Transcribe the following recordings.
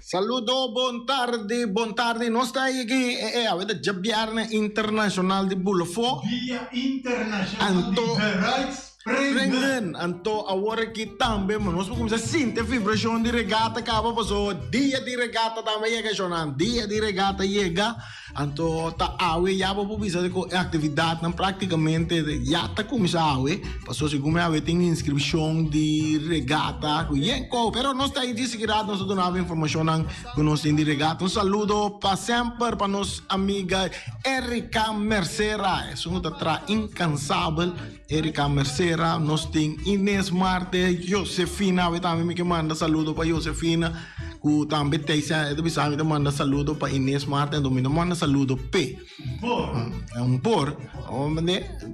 Saludo, bon tardi, bon tardi. Nos ta aki, eh, eh, awe ta djabièrnè internashonal di Bulofó. Dia internashonal di Anto, Beruitspringen. Springen. Anto awor aki tambe nos por kuminsá sinti e vibrashon di regata kaba paso dia di regata tambe yega shonnan. Dia di regata yega. Anto ta awe ya bo por bisa ku e aktividatnan praktikamente ya ta kuminsá awe, pasobra segun mi awe tin inskripshon di regata ku yen kou, pero nos ta ei disi ki rato nos ta duna bo informashonnan ku nos tin di regata. Un saludo pa semper pa nos amiga Erika Mercera, esun ku ta traha inkansabel, Erika Mercera, nos tin Ines Marte, Josefina, awe tambe mi ke manda saludo pa Josefina. Ku tambe Teisa e ta bisa mi ta manda saludo pa Ines Martin, anto mi no manda saludo p'e. Un por.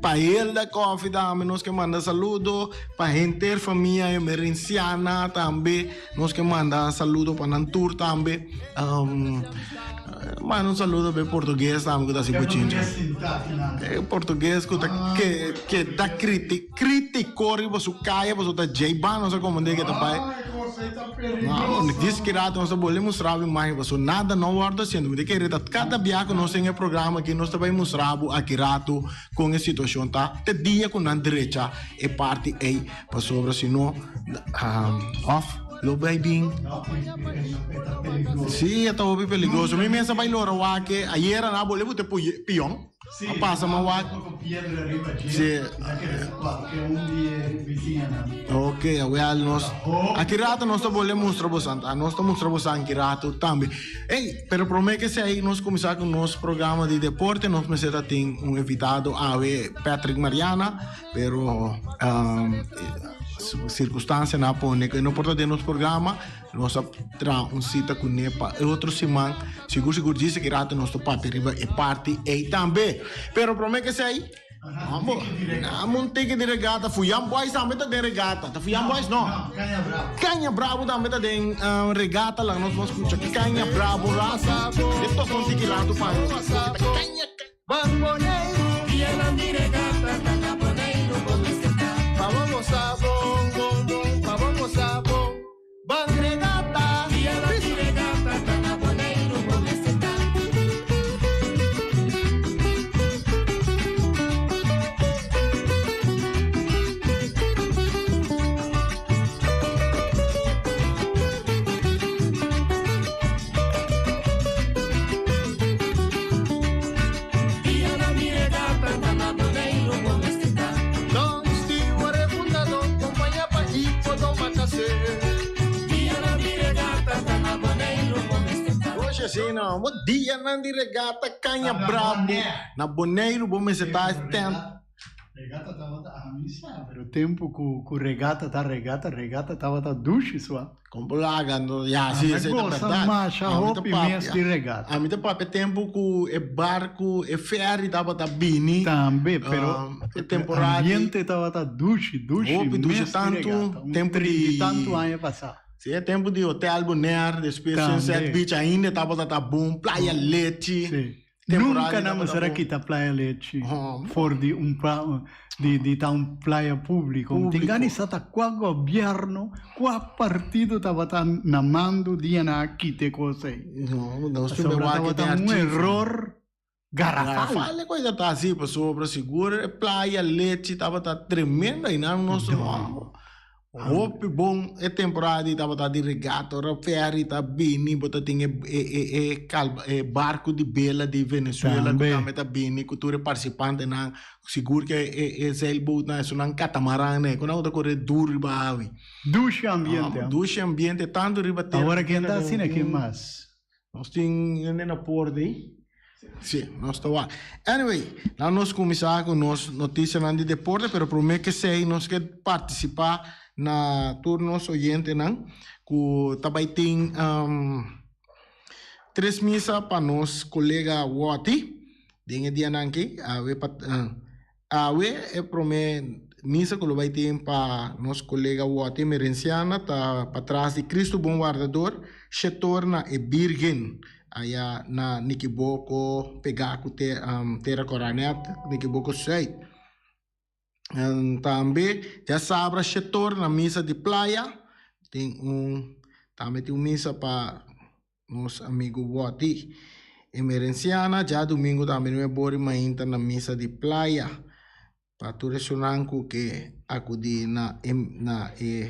Pa Hilda Koffie tambe nos ke manda saludo, pa henter famia Emerenciana tambe nos ke manda saludo pa nan tur tambe. Manda un saludo pa e portugues tambe ku ta hasi bochincha. E portugues ku ta ke keda kriti kritiko riba su kaya pasobra ta djei ban nos a komand'é ke ta bai. No, diskirato nos ta bolbe mustra bo imagen pasobra nada no wòrdu hasiendo. Mi ta kere ta kada bia ku nos tin e programa aki nos ta bai mustra bo aki rato kon e situashon ta te dia ku nan drecha e parti ei pasobra si no òf lo bai bin. Si e ta hopi peligroso. Mi mes a bai lora wak ayera nan a bolbe pute pion. Sí, A pasa ma wak. Con piedra riba dje. Sí. Ya que es cualke un di e bisiñanan. Ok, awel nos aki rato nos ta bolbe mustra bosan, nos ta mustra bosan aki rato tambe. Ey, pero prome ke esei nos kuminsá ku nos programa di deporte, nos mester ta tin un invitado awe, Patrick Mariana, pero sirkunstansianan a pone ku e no por ta den nos programa. Nos a traha un sita kuné pa e otro siman. Sigur sigur djis aki rato nos ta papia riba e parti ei tambe. Pero promé ke esei, amo amo un tiki di regata. Fuyan Boys tambe ta den regata. Ta Fuyan Boys? No. Caña Bravo tambe ta den regata. Laga nos ban skucha Caña Bravo rato. E toka un tiki rato pa nos. Caña. Ban regata. Oye asina, bo dianan di regata Caña Bravo na Boneiru bo mester ta stand. Regata tabata ami sa, pero tempu ku ku regata ta regata, regata tabata dushi sua. Kon por laga anto? Ya, si, Ami esei ta gosa bèrdat. masha Ami ta hopi mes papia, di regata. ami ta papia tempu ku e barku, e ferry tabata bini, Tambe, pero um, e temporada di ambiente tabata dushi, dushi hopi dushi mes di tantu, regata. Un tempu trinta i di tantu aña pasá. Si, e tempu di Hotel Bonaire, despues Sunset Tambe. Beach ainda tabata ta bon, Playa Lechi. Si. Temporada Nunca di nan tabata mester a bon. kita Playa Lechi Oh, for di un pla di di ta un playa publico. Tin Publico. gana sa ta cua gobierno, cua partido tabata na mando dia nan a kita e cos ey. No, nos tin Pasobra wak den tabata un archivo. error garrafal. Garrafal e cosa ta así, pasobra sigur e Playa Lechi tabata tremendo y nan nos No. Hopi bon e temporada di tabata di regato, ora ferry ta bini, bo ta tin e e e e cal e barco di bela di Venezuela cu Tambe. tambe ta bini cu tur e participantenan, sigur cu e e zeilbootnan esunnan catamarannan cu nan ta core duro riba awe. Dushi ambiente, ah. Dushi ambiente tanto riba tera. Awor ken ta asina ken mas? Nos tin hende na porta ei. Sí, nos ta wak. Anyway, laat nos kuminsá ku nos notisianan di deporte, pero promé ke esei nos ke partisipá na tur nos oyentenan ku ta bai tin tres misa pa nos kolega Watty den e dianan aki. Awe pa Awe e prome misa ku lo bai tin pa nos kolega Watty Merenciana ta patras di Cristo Bon Wardador, shetor na e Birgen aya na Nikiboko pegá ku Tera Koranet, Nikiboko Zuid. Tambe djasabra shetor na misa di Playa tin un tambe tin un misa pa. Nos amigo Woti. Emerenciana djadumingu tambe no e bori mainta na misa di playa pa tur esunnan ku ke akudí na e na e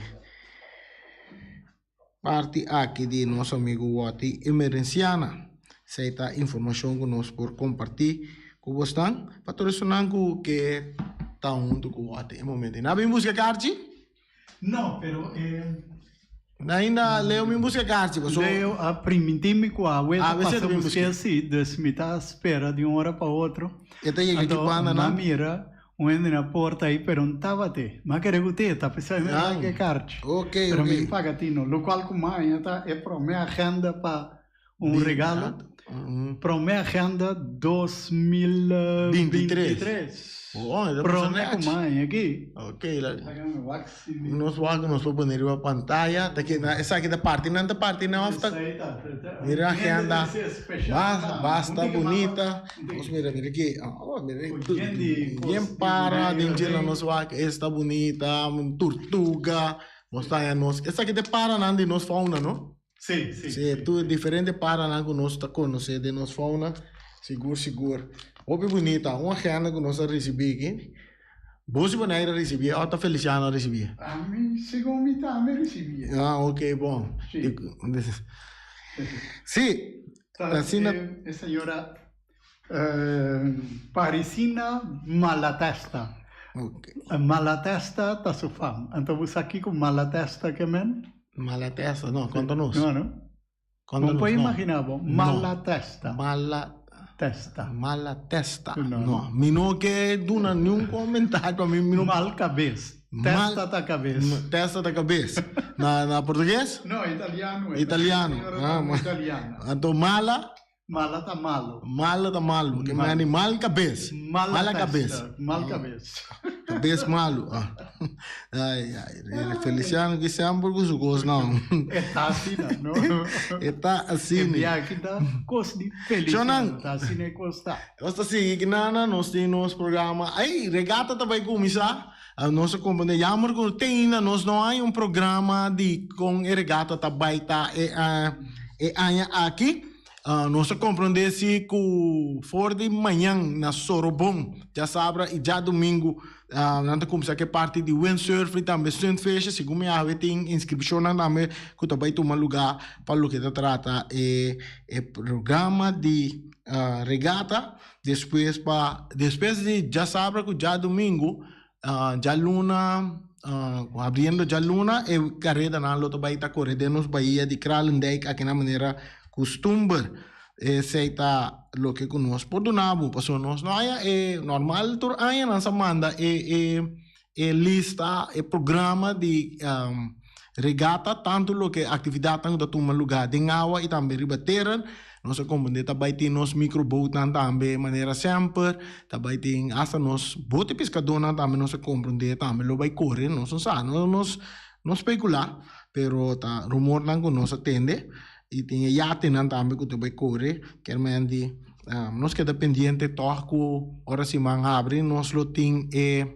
parti aki di nos amigo Woti Emerenciana. Esei ta informashon ku nos por kompartí ku bosnan pa tur esunnan ku ke ta huntu ku Woti e momento. Nan a bin buska karchi? No, pero e. Ainda Leo mi busca karchi paso. Leo a primintí mi ku awe ta pasa busk'é sí, dus mi ta spera di un ora pa otro. E ta yega ki banda nan? Anto mi a mira un hende na porta ei pero no tabata. Mi a kere ku te, ta p'esei mi a laga e karchi. Pero mi paga tino, lokual ku maña ta e promé agenda pa Un regalo. Prome agenda 2023. Prome ku maña aki. Ok, nos wak nos por pone riba pantaya. Ta ke na esaki ta parti nan ta parti nan of ta. Mira agenda. Basta bunita. Nos mira mira aki. Mira bien para den dje nos wak esta bunita. Tortuga. Nos ta haña nos. Esaki ta e paranan di nos fauna no? Sí, sí. Sí, tur diferente paranan ku nos ta konosé den nos fauna, sigur sigur. Hopi bunita, un agenda ku nos a risibí aki. Bo si Bonaire a risibí òf ta Feliciano a risibí? Ami, segun mi ta, ami a risibí. Ah, ok, bon. Sí. Sí, asina. E señora Parisina Malatesta. Ok. Malatesta ta su fam. Anto bo sa kiko Malatesta ke men? Malatesta, no, konta nos. No, no. Konta Bo nos, por no. imagina bo, Malatesta. Mala Testa. Malatesta. No. No, mi no ke duna niun komentario pa mi mi no. Mal kabes. Mal- Testa ta kabes. Testa ta kabes. Na na portugues? No, italiano. Italiano. Ah, Ah, ma- italiano. Anto mala? Mala ta malo. Malo ta malo. Ke mani mal kabes. Mala kabes. Mal kabes. Kabes malo. Ah. Ai, ai. Feliciano ki semper ku su kos nan. E ta asina, no? E ta asina. E biaha ta kos di Feliciano. Ta asina e kos ta. Nos ta sigui ki nana, nos tin nos programa. Ai, regata ta bai kuminsá. Nos a komprende jammer ku te ainda nos no hay un programa di kon e regata ta bai ta e e aña aki. Nos a komprende si ku for di mañan na Sorobon, djasabra i djadumingu nan ta kumsa ku e parti di windsurf i tambe sunfish. Segun mi awe tin inskripshonnan tambe ku ta bai tuma lugá pa loke ta trata e e programa di regata. Despues pa despues di djasabra ku djadumingu djaluna abriendo djaluna e karedanan lo ta bai ta kore den nos bahia di Kralendijk aki na manera kustumber. Esei ta loke ku nos por duna bo pasobra nos no haya e normal tur aña nan sa manda e e e lista e programa di regata tantu loke aktividatnan ku ta tuma lugá den awa i tambe riba tera. Nos a komprendé ta bai tin nos microboatnan tambe manera semper, ta bai tin asta nos bote piskadónan tambe nos a komprendé tambe lo bai kore, nos no sa, nos no spekulá, pero ta rumornan ku nos a tende i tin e yatenan tambe ku ta bai kore, kermen di nos keda pendiente tòg ku ora siman habri nos lo tin e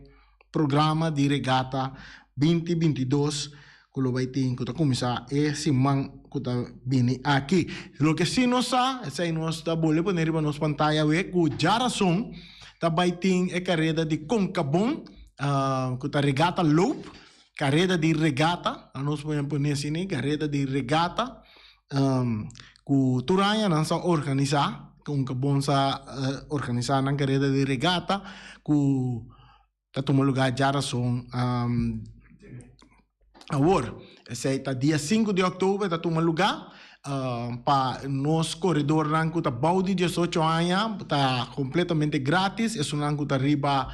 programa di regata binti 22 ku lo bai tin ku ta kuminsá e siman ku ta bini aki. Loke si nos sa, esei nos ta bolbe pone riba nos pantaya awe, ku djarason ta bai tin e kareda di Konkabon, ku ta Regata Loop, kareda di regata, nos por pone asina, kareda di regata, ku tur aña nan sa organisá, Konkabon sa organisá nan kareda di regata ku. Ta tuma lugá djarason awor. Esei ta dia sinku di òktober ta tuma lugá pa nos koredornan ku ta bou di diesocho aña ta kompletamente gratis. Esunnan ku ta riba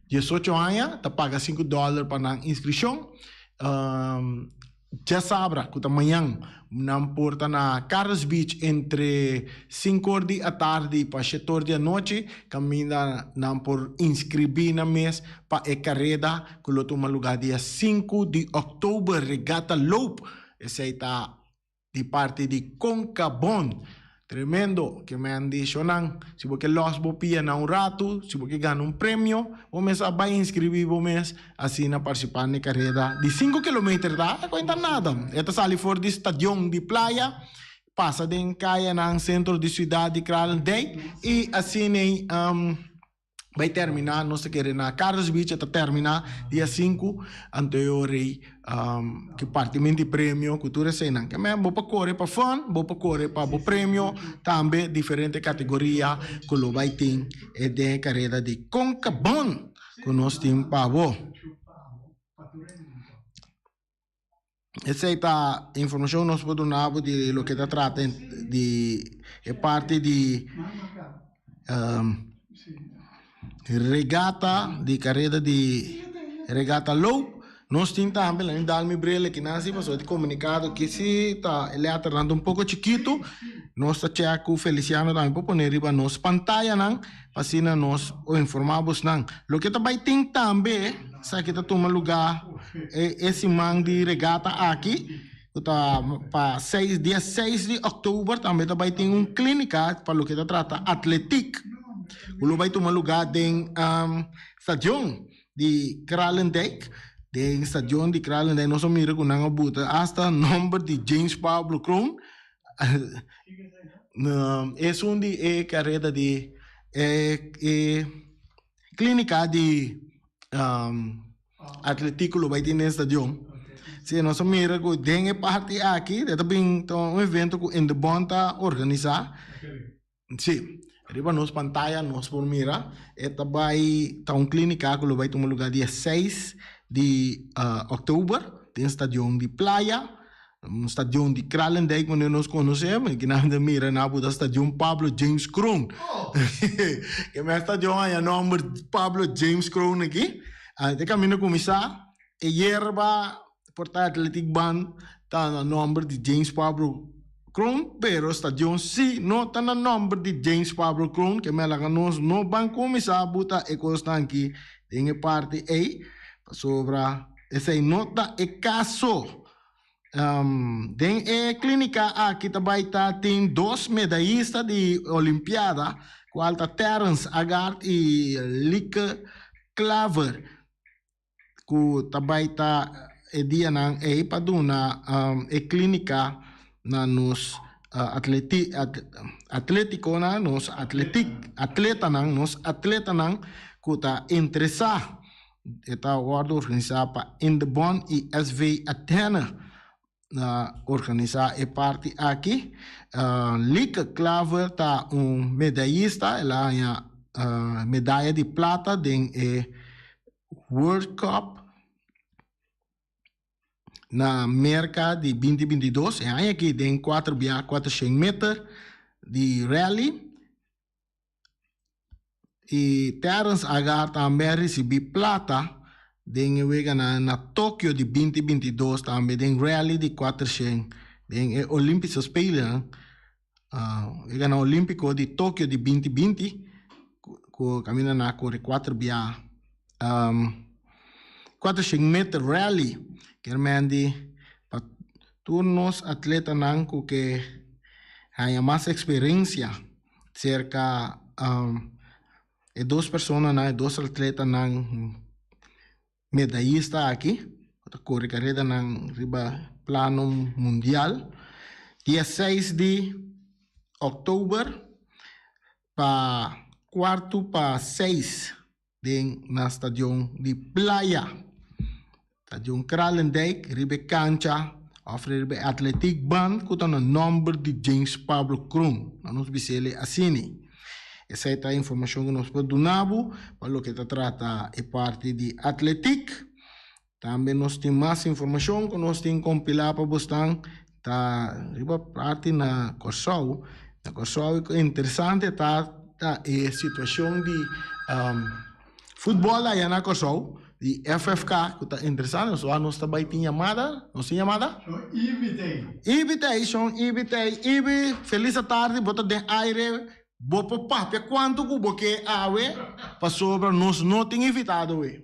diesocho aña ta paga sinku dòler pa nan inskripshon. Djasabra ku ta mañan nan por ta na Carlos Beach entre sinku or di atardi pa shete or di anochi kaminda nan por inskribí nan mes pa e kareda ku lo tuma lugá dia sinku di òktober Regatta Loop esei ta di parti di Concabon. Tremendo! Ke men di shonan, si bo ke lòs bo pia na un ratu, si bo ke gana un premio, bo mes a bai inskribí bo mes asina partisipá na e kareda di sinku kilometer ta, e kuenta nada. E ta sali for di stadion di Playa. pasa den kayanan sentro di siudat di Kralendijk i asina bai terminá nos ta kere na Carlos Beach e ta terminá dia sinku anto e ora ei ku partimentu di premio ku tur eseinan. Ke men bo por kore pa fun bo por kore pa bo premio tambe diferente kategoria ku lo bai tin e den e kareda di Concabon ku nos tin pa bo. Esei ta informashon nos por duna bo di loke ta trata di e parti di regata di kareda di regata loop. Nos tin tambe laga mi dal mi bril aki nan si pasobra di komunikado aki si ta e lèternan ta un poko chikitu. Nos ta chèk ku Feliciano tambe por pone riba nos pantayanan pa asina nos por informá bosnan. Loke ta bai tin tambe. Esaki ta tuma lugá e siman di regata aki, ku ta pa seis dia seis di òktober tambe ta bai tin un klínika pa loke ta trata atletik ku lo bai tuma lugá den stadion di Kralendijk. Den stadion di Kralendijk nos a mira ku nan a buta asta nòmber di James Pablo Kroon. Esun di e kareda di e. Klínika di atletiko lo bai tin den stadion. Si nos a mira ku den e parti aki e ta bin ta un evento ku Indebon ta organisá. Si, riba nos pantaya nos por mira e ta bai ta un klínika ku lo bai tuma lugá dia seis di òktober den stadion di Playa. Un stadion di Kralendijk manera nos konosé, ma ki nan ta mira na bo ta stadion Pablo James Kroon. Ke men stadion haña nòmber Pablo James Kroon aki. Te kaminda kuminsá e yerba por ta Athletic Band ta na nòmber di James Pablo Kroon, pero stadion si no ta na nòmber di James Pablo Kroon, ke men laga nos no ban kuminsá buta e kosnan aki den e parti ei, pasobra esei no ta e kaso. Den e klínika aki ta bai ta tin dos medayista di Olimpiada, kual ta Terence Agard i Lieke Klaver, ku ta bai ta e dianan ei pa duna e klínika na nos atlétikonan, nos atletanan, nos atletanan ku ta interesá. E ta wòrdu organisá pa Indebon i SV Athena na organisá e parti aki. Lieke Klaver ta un medayista, el a haña medaya di plata den e World Cup na Merka di binti 22. E aña aki den kuater bia kuatershen meter di rally. I Terrence Agar tambe a risibí plata den e weganan na Tokio di binti 22, tambe den rally di kuatershen den e Olympische Spelen, Weganan Olímpiko di Tokio di binti 20, ku kaminda nan a kore kuater bia kuatershen meter rally. Kier men di pa tur nos atletanan ku ke haña mas eksperensia. Serka e dos personanan, e dos atletanan medayista aki ku ta kore karedanan riba plano mundial. Dia seis di òktober pa kuartu pa seis den na stadion di Playa. Stadion Kralendijk riba e kancha òf riba e atletiekbaan ku ta na nòmber di James Pablo Kroon. Na nos bis'el asini. Esei ta informashon ku nos por duna bo pa loke ta trata e parti di atletiek. Tambe nos tin mas informashon ku nos tin kompilá pa bosnan ta riba parti na Kòrsou. Na Kòrsou e interesante ta ta e situashon di futbòl aya na Kòrsou di FFK ku ta interesante. Nos wak nos ta bai tin yamada. Nos tin yamada? Shon Ibi t'ei. Ibi t'ei, shon Ibi t'ei. Ibi, felis atardi, bo ta den aire. Bo por papia kuantu ku bo ke awe pasobra nos no tin invitado awe.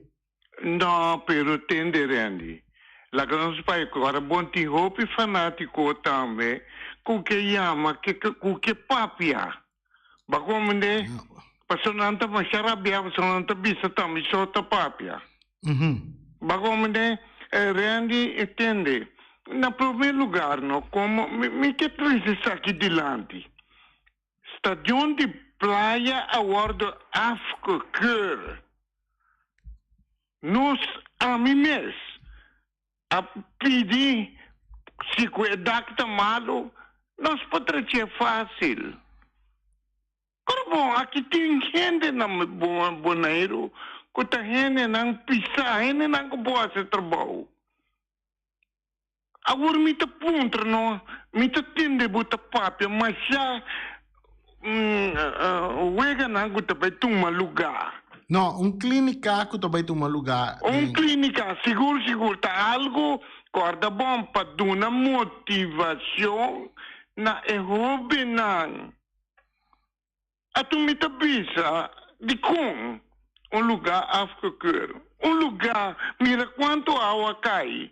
No, pero tende Randy. Laga nos bai ku ora bon tin hopi fanatiko tambe ku ke yama ke ku ke papia. Bo komende? Pasobra nan ta masha rabia pasobra nan ta bisa tambe so ta papia. Bo komende? Randy, tende. Na promé lugar no, komo mi mi ke trese esaki dilanti. Stadion di Playa a wòrdu afgekeur. Nos, ami mes, a pidi si ku e dak ta malu, nos por trech'é fásil. Pero bon, aki tin hende na Boneiru ku ta hendenan pisá, hendenan ku por hasi trabou. Awor mi ta puntra no, mi ta tende bo ta papia masha weganan ku ta bai tuma lugá. No, un klínika ku ta bai tuma lugá. Un klínika, sigur sigur ta algu, kòrda bon, pa duna motivashon na e hóbennan. Atu mi ta bisa, Dikon un lugá afgekeur? Un lugá, mira kuantu awa kai,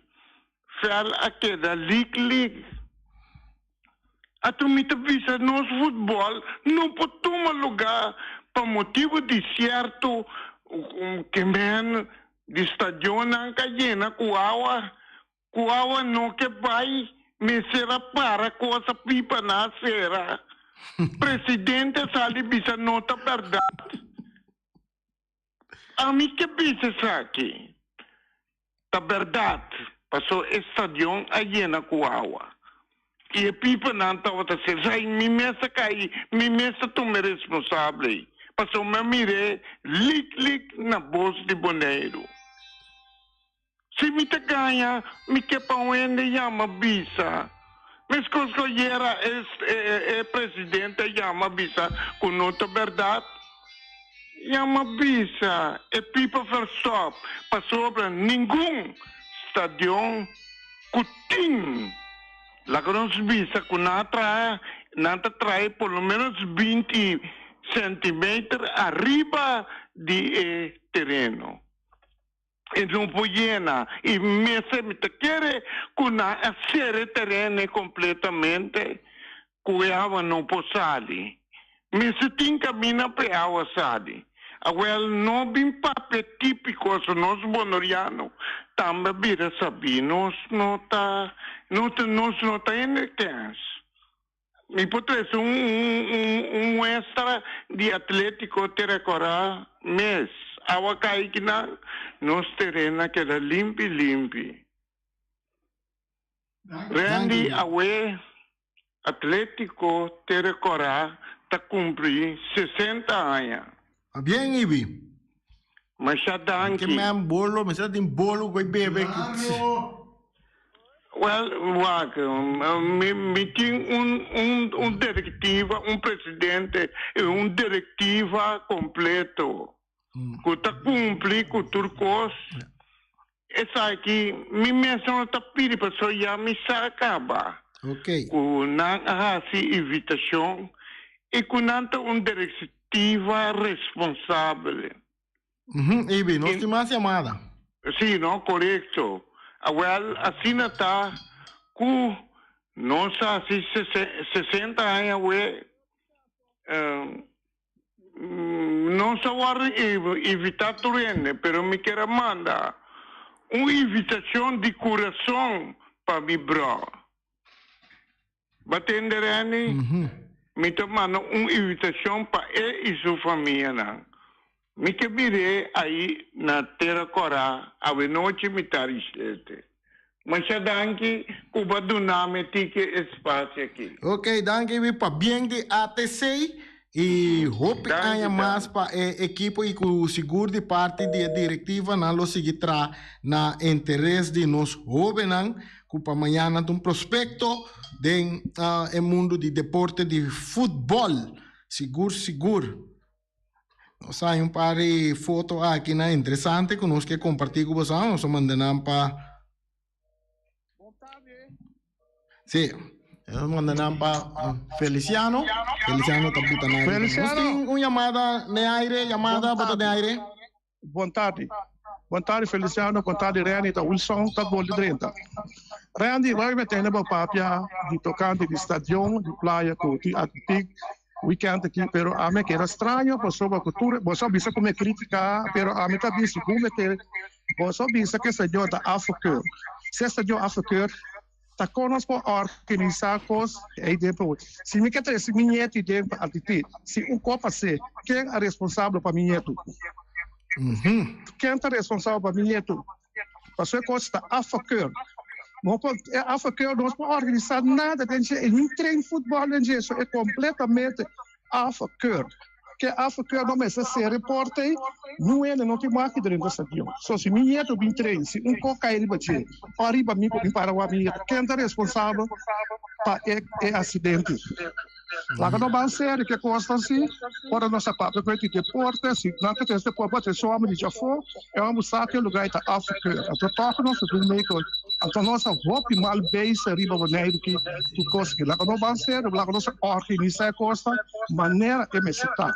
vèl a keda lik lik. Atu mi ta bisa, nos futbòl no por tuma lugá pa motibu di sierto kemen di stadionnan ka yena ku awa. Ku awa no ke bai, mester a para cosa pipa na sera. Presidente a sali bisa no ta berdad. Ami ke bisa esaki. Ta berdad, paso e stadion a yena ku awa. I e pipanan tabata sera. Ai, mi mes a kai, mi mes ta tuma e responsable ei. Paso mi a mir'é lik lik na bos di Boneiru. Si mi ta gaña, mi ke pa un hende yama bisa. Meskos ku ayera e presidente a yama bisa ku no ta bèrdat. Yama bisa e pipa verstòp pasobra ningun stadion ku tin. Laga nos bisa ku nan a traha, nan ta traha por lo ménos 20 sèntimeter ariba di e tereno. E no por yena y mester mi ta kere cu nan a cera e terene completamente cu e awa no por sali. Mester tin camina pa e awa sali. Awel no bin papia tipico so nos Bonoriano tambe a bira sabi nos no ta nos no ta hende kens. Mi por trese un un muestra di Atletico te recorda mes. Awa cay kinan, nos tereno a keda limpi limpi. Randy awe Atletico te recorda ta cumpli 60 aña. Bien Ibi. Masha danki. Ke men bolo, mester tin bolo ku e bebe. Wel, wak, mi mi tin un un un directiva, un presidente y un directiva completo cu ta cumpli cu tur cos. Esaki mi mes no ta pidi pasobra ya mi sa caba cu nan a haci invitacion y cu nan ta un directiva responsable. Ibi, nos tin mas yamada. Sí, no, korekto. Awel, asina ta ku nos a hasi 60 aña awe, nos a wòrdu invitá tur hende, pero mi kier a manda un invitashon di kurason pa mi brò. Ba tende Renny? Mi ta manda un invitacion pa e y su famianan. Mi ke mir'é ayi na Tera Kòrá awenochi mitar y shete. Masha danki ku bo a duna mi tiki espacio aki. Ok, danki mi pabien di ATC y hopi aña mas pa e ekipo y cu sigur di parti di e directiva nan lo sigui tra na interes di nos hobennan cu pa mañana ta un prospecto den e mundo di deporte di futbol. Sigur sigur. Nos hay un par di foto aki nan interesante cu nos ke comparti cu boso, nos a manda nan pa. Sí, nos manda nan pa Feliciano. Feliciano ta buta nan. Feliciano. Nos tin un llamada den aire, llamada bota den aire. Bon tardi. Bon tardi Feliciano, bon tardi Randy, ta Wilson ta bolbe drenta. Randy, wak mi tende bo papia di tocante di stadion di playa cu tin aki weekend aki, pero ami a keda straño pasobra cu tur, boso a bisa cu mi a critica, pero ami ta bisa cu mi te, boso a bisa cu e stadion ta afgekeur. Si e stadion afgekeur. Ta kon nos por organisá kos ei den pa Si mi ke trese mi ñetu den pa atití, si un kos pas'é, ken a responsabel pa mi ñetu? Ken ta responsabel pa mi ñetu? Pasobra e kos ta afgekeur. No por e afgekeur nos por organisá nada den dje, e ni train futbòl den dje, so e kompletamente afgekeur. Ke afgekeur no mester ser reporte ei, niun hende no tin maki drenta stadion. So si mi ñetu bin train, si un kos kai riba dje o riba mi ku bin para wak mi ñetu, ken ta responsabel pa e e asidente? Laga no ban serio ke kos ta asi, ora nos a papia ku e di deporte, si nan ta trese deporte bo a trese hòmber di djafó, e hòmber sa ke lugar ei ta afgekeur. Anto tòg nos ta dun mee ku anto nos a hopi mal bezig riba Boneiru ki tur kos aki. Laga no ban serio, laga nos organisá e kosnan manera e mester ta.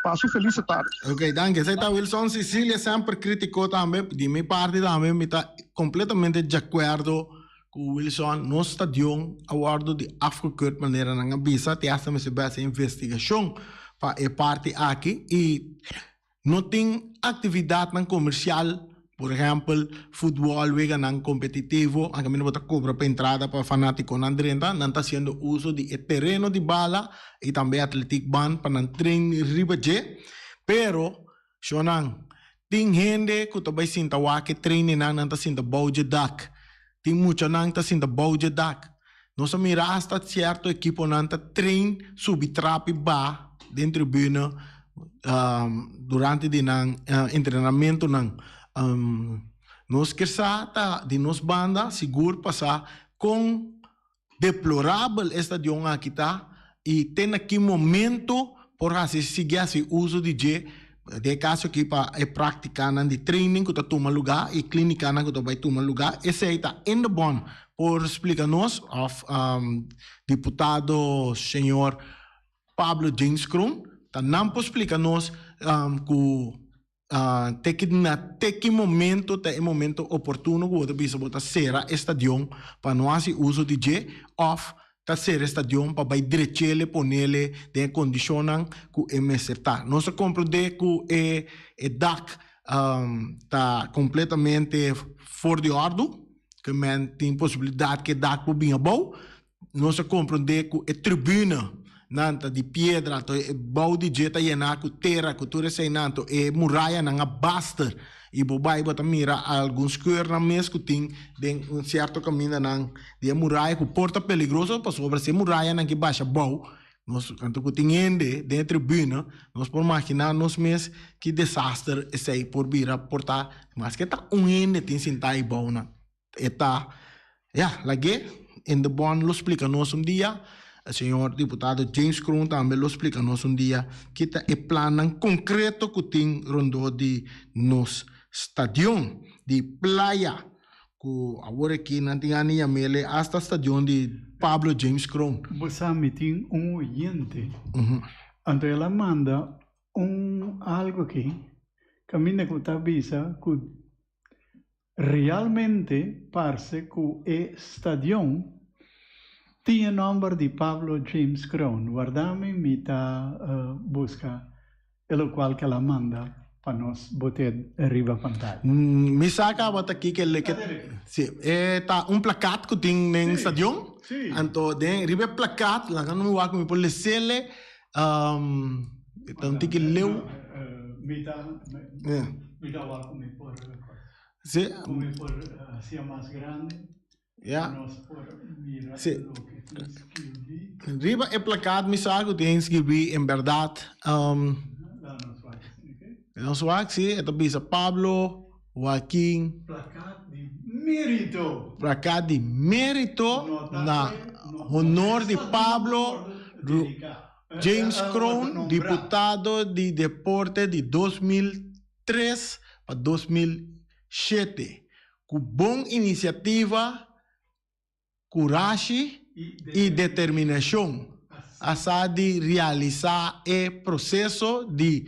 Pasa un felis tardi. Ok, danki. Esei ta Wilson Cecilia semper kritiko tambe. Di mi parti tambe mi ta kompletamente djakuerdo Ku Wilson, nos stadion a wòrdu di afgekeurd manera nan a bisa, te hasta mester bai hasi investigashon pa e parti aki i no tin aktividatnan komersial, por ehèmpel futbòl, weganan kompetitivo, anke mi no bo ta kobra pa entrada pa fanatikonan drenta, nan ta hasiendo uso di e tereno di bala i tambe atletiekbaan pa nan train riba dje, pero Shonnan, tin hende ku ta bai sinta wak e treinennan, nan ta sinta bou dje dak. Tin muchanan ta sinta bou dje dak. Nos a mira asta sierto ekiponan ta trein subi trapi ba den tribune durante di nan entrenamentunan. Nos kier sa ta di nos banda sigur pasá kon Deplorabel e stadion aki ta y te na ki momento por haci sigui haci uso di dje, den e caso aki pa e practicanan di training cu ta tuma lugar y clinicanan cu ta bay tuma lugar, esey ta in de bon por splica nos of diputado señor Pablo James Kroon ta nan por splica nos cu Te ki na te ki momento ta e momento oportuno ku bo ta bisa bo ta sera e stadion pa no hasi uso di dje òf ta sera e stadion pa bai drech'ele ponele den e kondishonnan ku e mester ta. Nos a komprondé ku e e dak ta kompletamente for di òrdu, ke men tin posibilidat ku e dak por bin abou. Nos a komprondé ku e tribuna nan ta di piedra, anto e bou di dje ta yená ku tera, ku tur eseinan, anto e murayanan a baster. I bo bai bo ta mira algun skeurnan mes ku tin den un sierto kamindanan di e muraya ku por ta peligroso, pasobra si e murayanan ke basha bou, nos anto ku tin hende den e tribuna, nos por maginá nos mes ki desaster esei por bira por ta, maske ta un hende tin sintá ei bounan. E ta, ya, lag'é in de bon lo splika nos un dia, e señor diputado James Kroon tambe lo splika nos un dia ki ta e plannan konkreto ku tin rondó di nos stadion di Playa, ku awor aki nan tin gana di yam'el hasta stadion di Pablo James Kroon. Bo sa mi tin un oyente, anto el a manda un algo aki kaminda ku ta bisa ku Realmente parse ku e stadion tin e nòmber di Pablo James Kroon. Wardami mi ta buska e lokual ku el a manda pa nos bot'é riba pantaya. Mi sa kaba ta kiko e leke. Si, e ta un plakat ku tin den stadion. Anto den riba e plakat, laga no mi wak ku mi por les'ele. Ta un tiki leu. Mi ta mi ta wak ku mi por Sí. ku mi por hacia mas grande. Ja. Nos por mira Sí. loke tin skirbi. Riba e plakat mi sa ku tin skirbi en bèrdat. La nos wak, oké. Nos wak, sí, e ta bisa Pablo Joaquin. Plakat di mérito. Plakat di mérito na honor di Pablo James Kroon, diputado di deporte di 2003 pa 2007, ku bon inisiativa, kurashi i determinashon a sa di realisá e proseso di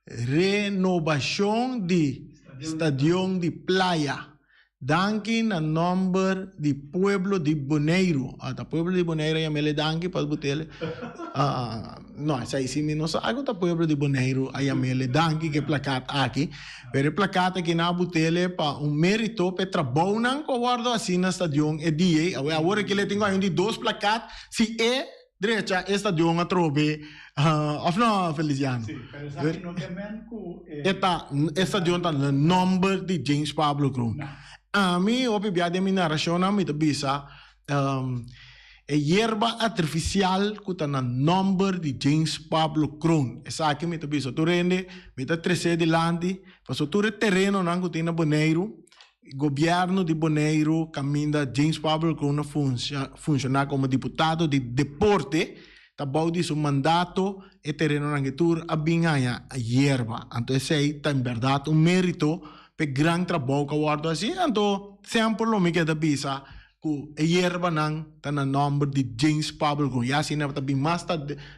renobashon di Stadion di Playa. Danki na nomber di pueblo di Boneiru. Ah, ta pueblo di Boneiru a yam'ele danki pas butele. Ah, no, esei si mi no sa ku ta pueblo di Boneiru a yam'ele danki ku e plakat aki. Pero e plakat aki nan a butele pa un merito pa e trabounan ku a wòrdu hasi na stadion e dia ei. Awor, awor aki le tin ku hay un di dos plakat si e drecha e stadion atrobe, òf no, Feliciano? Sí, pero esaki no ke men ku e. E ta, e stadion ta na nòmber di James Pablo Kroon. Ami, hopi bia den mi narashonnan mi ta bisa, e yerba artifisial ku ta na nòmber di James Pablo Kroon. Esaki mi ta bisa tur hende, mi ta tres'é dilanti, pasobra tur e terenonan ku tin na Boneiru, Gobièrnu di Boneiru kaminda James Pablo Kroon a funshoná komo diputado di deporte ta bou di su mandato e terenonan ki tur a bin haña yerba. Anto esei ta en bèrdat un mérito p'e gran trabou ku a wòrdu hasi. Anto semper lo mi keda bisa ku e yerbanan ta na nòmber di James Pablo Kroon. Ya asina ta bin mas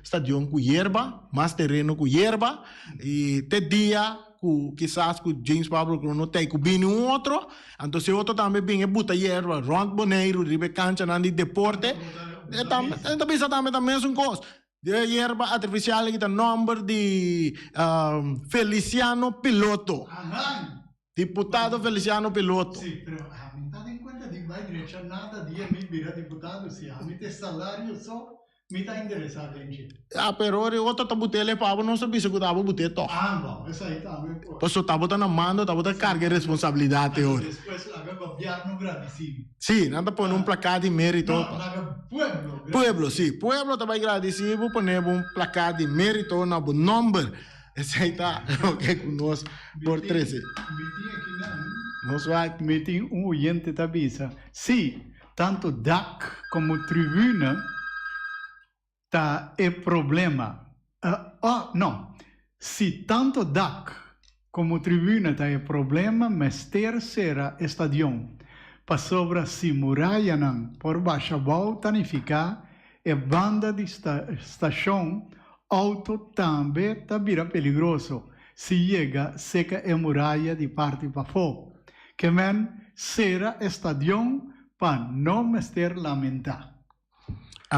stadion ku yerba, mas tereno ku yerba i te dia ku kisas ku James Pablo Kroon no ta ei ku bini un otro, anto si e otro tambe bin e buta yerba rònt Boneiru riba e kanchanan di deporte, e tambe e ta bisa tambe ta mesun kos. E yerba artifisial aki ta nòmber di Feliciano Piloto, diputado Feliciano Piloto. Sí, pero ami ta den kuenta di bai drecha nada dia mi bira diputado, si ami ta e salario so Mi ta interesá den dje. Ah, pero ora e otro ta but'é lei pa abo, nos ta bisa ku ta abo but'é tòg. Ah, bon, esei tambe por. Pasobra tabata na mando, tabata karga e responsabilidat e ora. Despues laga gobièrnu gradisí mi. Sí, nan ta pone un plakat di mérito. No, laga pueblo gradisí. Pueblo, sí. Pueblo ta bai gradisí bo, pone bo un plakat di mérito na bo nòmber. Esei ta loke ku nos por trese. Mi tin aki nan. Nos wak. Mi tin un oyente ta bisa, Sí, Tanto dak como tribuna ta e problema. Oh, no. Si tanto dak como tribuna ta e problema mester sera e stadion. Pasobra si murayanan por basha abou ta nifica e banda di stacion auto tambe ta bira peligroso si yega seca e muraya di parti pafo. Ke men sera e stadion pa no mester lamentá.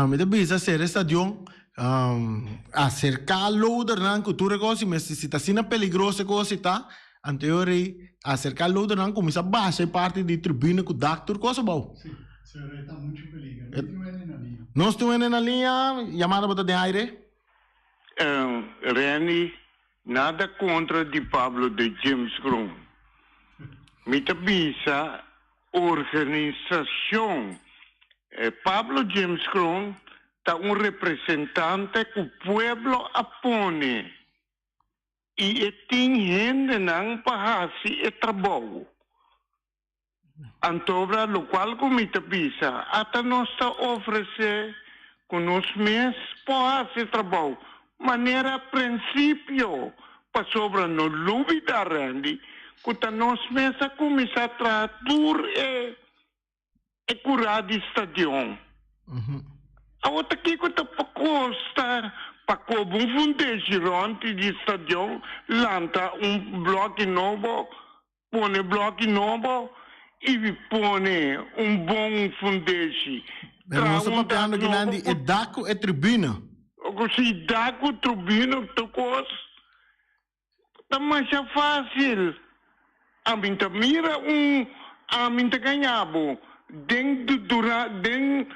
Mi ta bisa sera e stadion, aserká loadernan ku tur e kos, si ta asina peligroso e kos si ta, anto e ora ei aserká loadernan kuminsá basha e parti di tribuna ku dak tur kos abou. Sí, sera e ta muchu peliger. Mi tin un hende na liña. Nos tin un hende na liña, yamada bo ta den aire. Renny, Nada kontra di Pablo de James Kroon. Mi ta bisa organisashon. Pablo James Kroon ta un representante ku pueblo a pone i e tin hendenan pa hasi e trabou. Antobra lokual ku mi ta bisa, ata nos ta ofresé ku nos mes por hasi trabou manera prinsipio, pasobra no lubidá Randy ku ta nos mes a kuminsá traha tur e e kurá di stadion. Awor ta kiko ta kosta pa koba un fundeshi rònt di stadion, lanta un blòki nobo Pone bloki nobo i pone un bon fundeshi. Pero Traha nos ta un dak papiando kinan nobo di ku. e dak ku e tribuna. Ku si dak ku tribuna tur kos ta masha fásil. Ami ta mira un ami ta gaña bo den dura den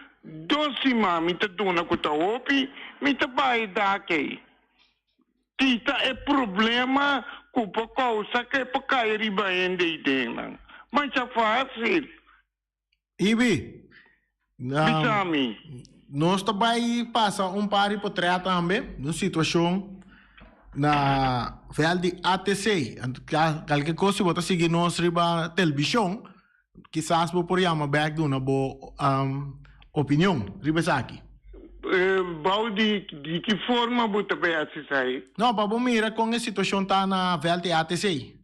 dos siman mi ta duna ku ta hopi mi ta bai e dak ei. Kita e problema ku por kousa ku e por kai riba hende i den nan. Masha fásil. Ibi, Bisa mi. Nos ta bai pasa un par di potrèt tambe di un situashon na vèlt di ATC. Anto kalke kos si bo ta sigui nos riba televishon, Kisas bo por yama bek duna bo opinion riba esaki. Bou di ki forma bo ta bay haci esai? No, pa bo mira con e situacion ta na veld di ATC.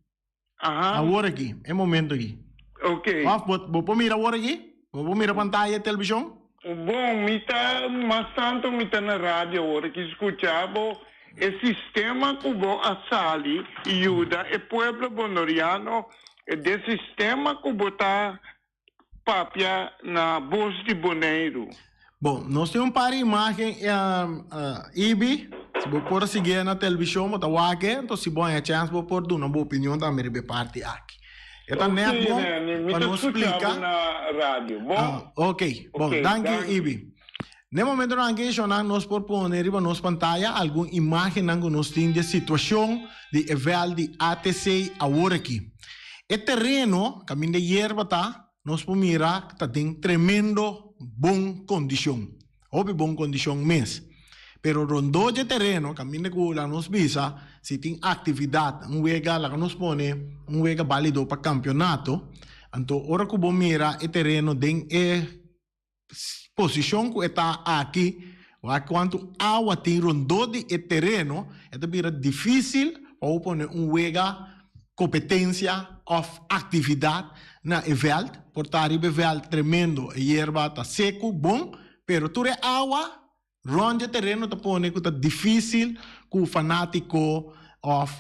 Aha. Awor aki, e momento aki. Ok. Of bo por mira awor aki? Bo por mira pantaya di television? Bon, mi ta, mas tanto mi ta na radio awor aki scucha bo e sistema cu bo a sali yuda e pueblo bonoriano. Den sistema ku bo ta papia na Bos di Boneiru. Bon, nos tin un par di imagen, Ibi, si bo por a siguié na televishon bo ta wak e, enton si bo haña chèns bo por duna bo opinion tambe riba e parti aki. E ta nèt bon pa nos splika. Ok, bon, danki Ibi. Na e momentonan aki shonnan nos por pone riba nos pantaya algun imagennan ku nos tin di e situashon di e vèlt di ATC awor aki. E tereno kaminda e yerba ta, nos por mira ta den tremendo bon kondishon, hopi bon kondishon mes. Pero rondó dje tereno kaminda ku laga nos bisa si tin aktividat, un wega laga nos pone un wega balido pa kampionato, anto ora ku bo mira e tereno den e posishon ku e ta aki, wak kuantu awa tin rondó di e tereno, e ta bira difísil pa bo pone un wega, kompetensia òf aktividat na e vèlt. Por ta riba e vèlt tremendo, e yerba ta seku bon, pero tur e awa Rond dje tereno ta pone ku ta difísil ku fanátiko òf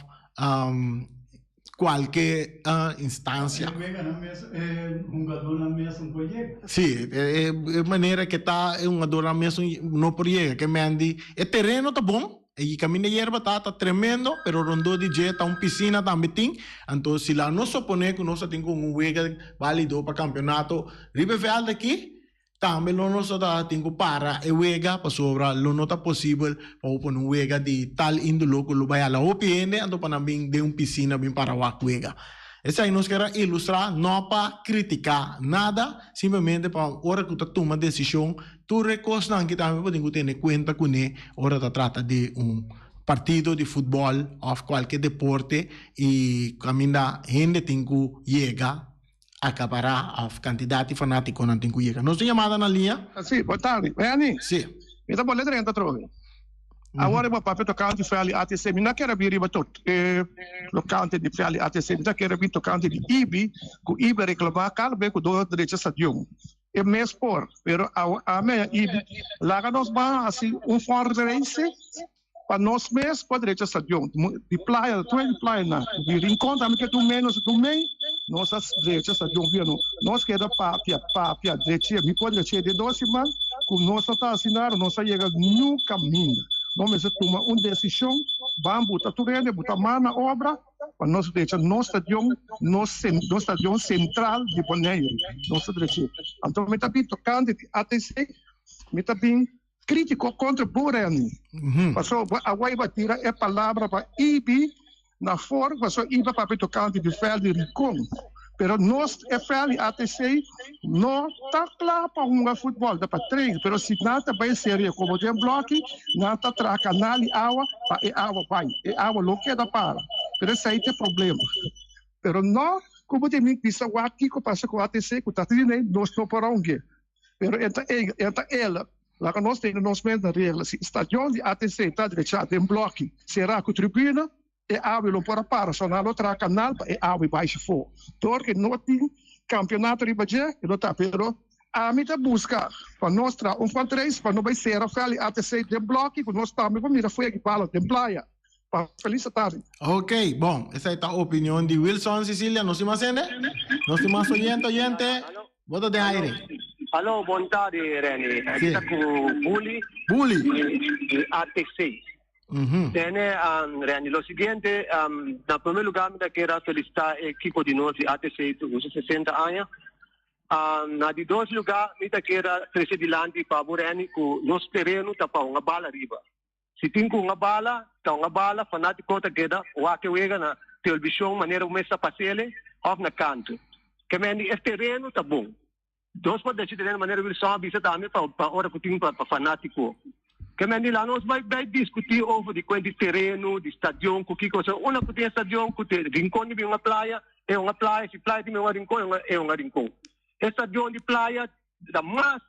kualke instansia. E weganan mes, e hungadónan mes no por yega. Sí, e manera ke ta e hungadónan mes no por yega. Ke men di e tereno ta bon, e kaminda yerba ta ta tremendo, pero rondó di dje ta un pisina tambe tin. Anto si la nos soponé ku nos ta tin ku un wega bálido pa kampeonato riba e vèlt aki, Tambe lo nos ta tin cu para e wega pasobra lo no ta posibel pa bo pone un wega di tal índolo cu lo bay hala hopi hende anto pa nan bin den un piscina bin para wak wega. Esaki nos kier a ilustra no pa critica nada, simplemente pa ora cu ta tuma decision tur e cosnan aki tambe bo tin cu tene cuenta cune ora ta trata di un partido di futbol of cualke deporte y caminda hende tin cu yega. Acapará of kantidat di fanátikonan tin ku yega. Nos tin yamada na liña. Sí, bo tardi. Benny. Sí. Mi ta bole drenta atrobe. Awor bo papia tokante Valley ATC. Mi no a kere bin riba tot e tokante di Valley ATC. Mi ta kere bin tokante di Ibi, ku Ibi a reklamá kada bes ku dos drecha stadion. E mes por, pero awe ami a Ibi laga nos ban hasi un fundraising Pa nos mes por drecha stadion di playa, tur di playa na di Rincon tambe ke tur menos tur mei nos a drecha stadion via no. Nos keda papia, papia, dreche, mi por dreche den dos siman ku nos no ta hasi nada, nos a yega niun kaminda. Nos mester tuma un desishon, ban buta tur hende, buta man na obra pa nos drecha nos stadion, nos nos stadion sentral di Boneiru, nos ta dreche. Anto mi ta bin tokante di ATC, mi ta bin. Krítiko kontra bo Renny. Pasobra bo a waiba tira e palabra pa Ibi na for pasobra Ibi a papia tokante di vèlt di Rikon. Pero nos e vèlt di ATC no ta kla pa hunga futbòl, ta pa train. Pero si nan ta bai serie komo den blòki, nan ta traha kanal di awa pa e awa bai. E awa lo keda para. Pero esei ta e problema. Pero no ku bo tin mi bisa wak kiko pasa ku ATC ku ta tene nos no por aunke. Pero e ta e, e ta el. Laga nos tene nos mes na regla. Si stadion di ATC ta drechá den blòki será ku tribuna, e awe lo por a para. So nan lo traha kanal pa e awe bai afó. Dor ke no tin kampionato riba dje, e lo ta. Pero ami ta buska pa nos traha un fundraise pa no bai sera vèlt di ATC den blòki ku nos tambe por mira fuegi bala den playa. Pa felis tardi. Ok, bon, esei ta opinion di Wilson Cecilia. Nos tin mas hende? Nos tin mas oyente, oyente? Bo ta den aire. Alo, bon tardi Renny. Aki ta ku Bully. Bully. Di ATC. Tene, Renny, lo siguiente, na primer lugar mi ta kere felicita e ekipo di nos di ATC ku su 60 aña. Na di dos lugar mi ta kere trece dilanti pa bo Renny ku nos tereno ta pa hunga bala riba. Si tin ku hunga bala, ta hunga bala, fanátiko ta keda wak e wega na televishon manera bo mes ta pas'ele òf na kantu. Ke men di e tereno ta bon. Nos por deshi tereno manera Wilson a bisa tambe pa pa ora ku tin pa fanátiko. Ke men di la nos bai bai diskutí over di kuent di tereno, di stadion ku kiko. So unda ku tin e stadion ku te Rincon di bin hunga playa, e hunga playa, si playa tin bin hunga Rincon, e hunga Rincon. E stadion di playa ta mas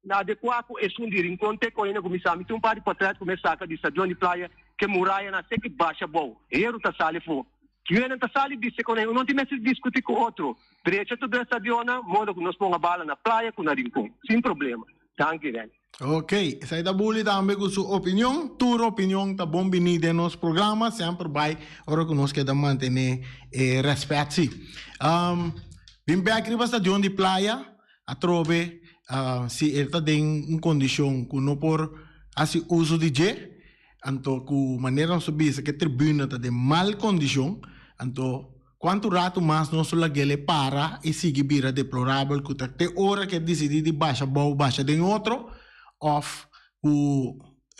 adekuá ku esun di Rincon te ku ainda ku mi sa. Mi tin un par di portret ku mi a saka di stadion di playa ku e murayanan a seki basha abou. Heru ta sali afó. Kiuenan ta sali bisa ku nan no tin mester diskutí ku otro. Drecha tur den stadionnan modo ku nos ponga bala na playa ku na Rincon sin problema. Danki, Renny. Ok, esei ta Bully tambe ku su opinion. Tur opinion ta bon bini den nos programa, semper bai ora ku nos keda mantené e rèspèt si. Um, bin bèk riba stadion di Playa, atrobe uh, si e ta den un kondishon ku no por hasi uso di dje, anto ku manera nos ta bisa ku e tribuna ta den mal kondishon, anto Cuantu ratu mas nos lo lag'el para y sigui bira deplorabel cu ta te ora cu e dicidi di basha bou basha den otro of cu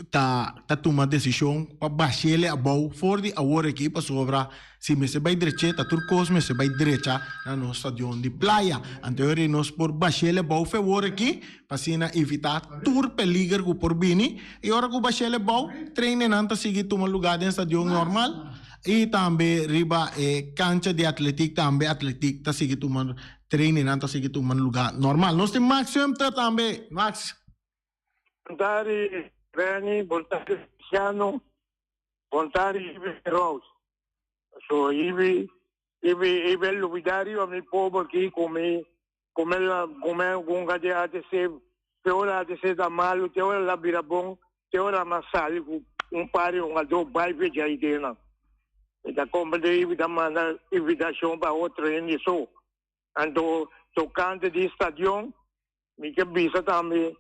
ta ta tuma decision pa bash'el abou for di awor aki pasobra si mester bay dreche ta tur cos mester bay drecha na nos stadion di playa. Anto ora nos por bash'el abou fe awor aki pa asina evita tur peliger cu por bini y ora cu bash'el abou trainenan ta sigui tuma lugar den stadion normal. I tambe riba e kancha di atletik tambe atletik ta sigui tuma trainingnan ta sigui tuma luga normal. Nos tin Max Sumter tambe. Max. Bon tardi Renny, bon tardi Luciano, bon tardi Ibi Rose. So Ibi, Ibi, Ibi a lubida riba mi pober aki ku mi ku mi ku mi gunga di ATC, te ora ATC ta malu, te ora la bira bon, te ora mi a sali ku un par di hungadó bai fecha idenan. Mi ta komprendé i mi ta manda invitashon pa otro hende so. Anto tokante di stadion, mi ke bisa tambe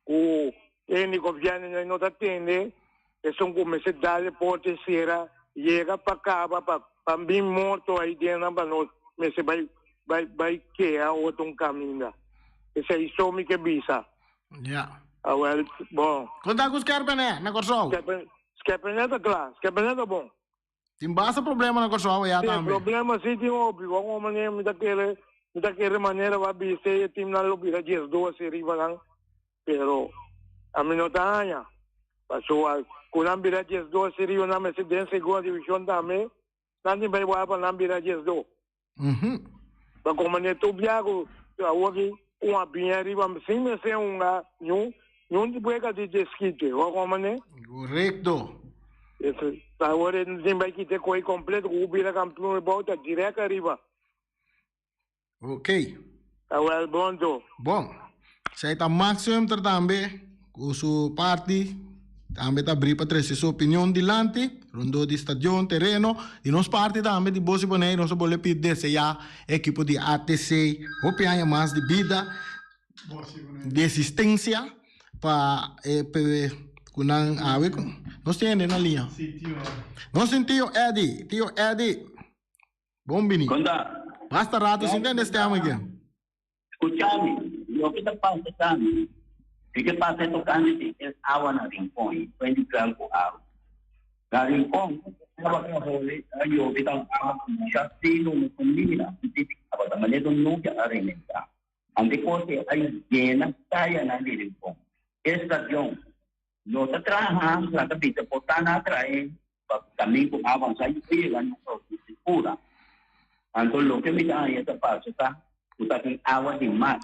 ku hende gobièrnu no ta tende, esun ku mester dal e porta i sera yega pa kaba pa pa bin morto aidennan pa nos mester bai bai bai keha otro un kaminda. Esei so mi ke bisa. Ja. Awel, bon. Kon ta ku Skerpene na Kòrsou? Skerpene, Skerpene ta kla, Skerpene ta bon. Tin basta problema na Kòrsou ya Sí, tambe. problema sí tin hopi. Wak un manera mi ta kere, mi ta kere manera ba biste e teamnan lo bira 12 riba nan, pero ami no ta haña. Pasobra ku nan bira 12 riba nan mester den segunda divishon tambe, nan tin bai wak pa nan bira 12. Pa como ne tur bia ku awor ki un a biña riba sin mester hunga niun niun wega di deskite. Wak un manera? Korekto. Eso, awor e tin bai kita e koi kompleto ku bira kampion e bou ta direk ariba. Ok. Awel bon to. Bon. Esei ta Max Sumter tambe ku su parti tambe ta abrí pa trese su opinion dilanti rondó di stadion, tereno. Di nos parti tambe di Bosi Boneiru nos a bolbe pidi deseá e ekipo di ATC hopi aña mas di bida, di existencia pa e ku nan awe ku nos tin hende na liña. Nos tin tio Eddy, tio Eddy bon bini. Konta. Basta rato sin tende stem aki. Skuchami, loke ta pasa ta mi, mi ke pasa e tokante di es awa na Rincon, i fuente kral ku awa. Na Rincon, e awa ke a hole, a yobe ta un awa ku masha fino, no por mira, un tiki tabata manera un nubia a rebentá. Ante kos e a yena kayanan di Rincon. E stadion no ta traha, nan ta bisa por ta na trae pa kamin ku avansa i por yega na produksi pura. Anto loke mi ta haña ta pasa ta ku ta tin awa di mas.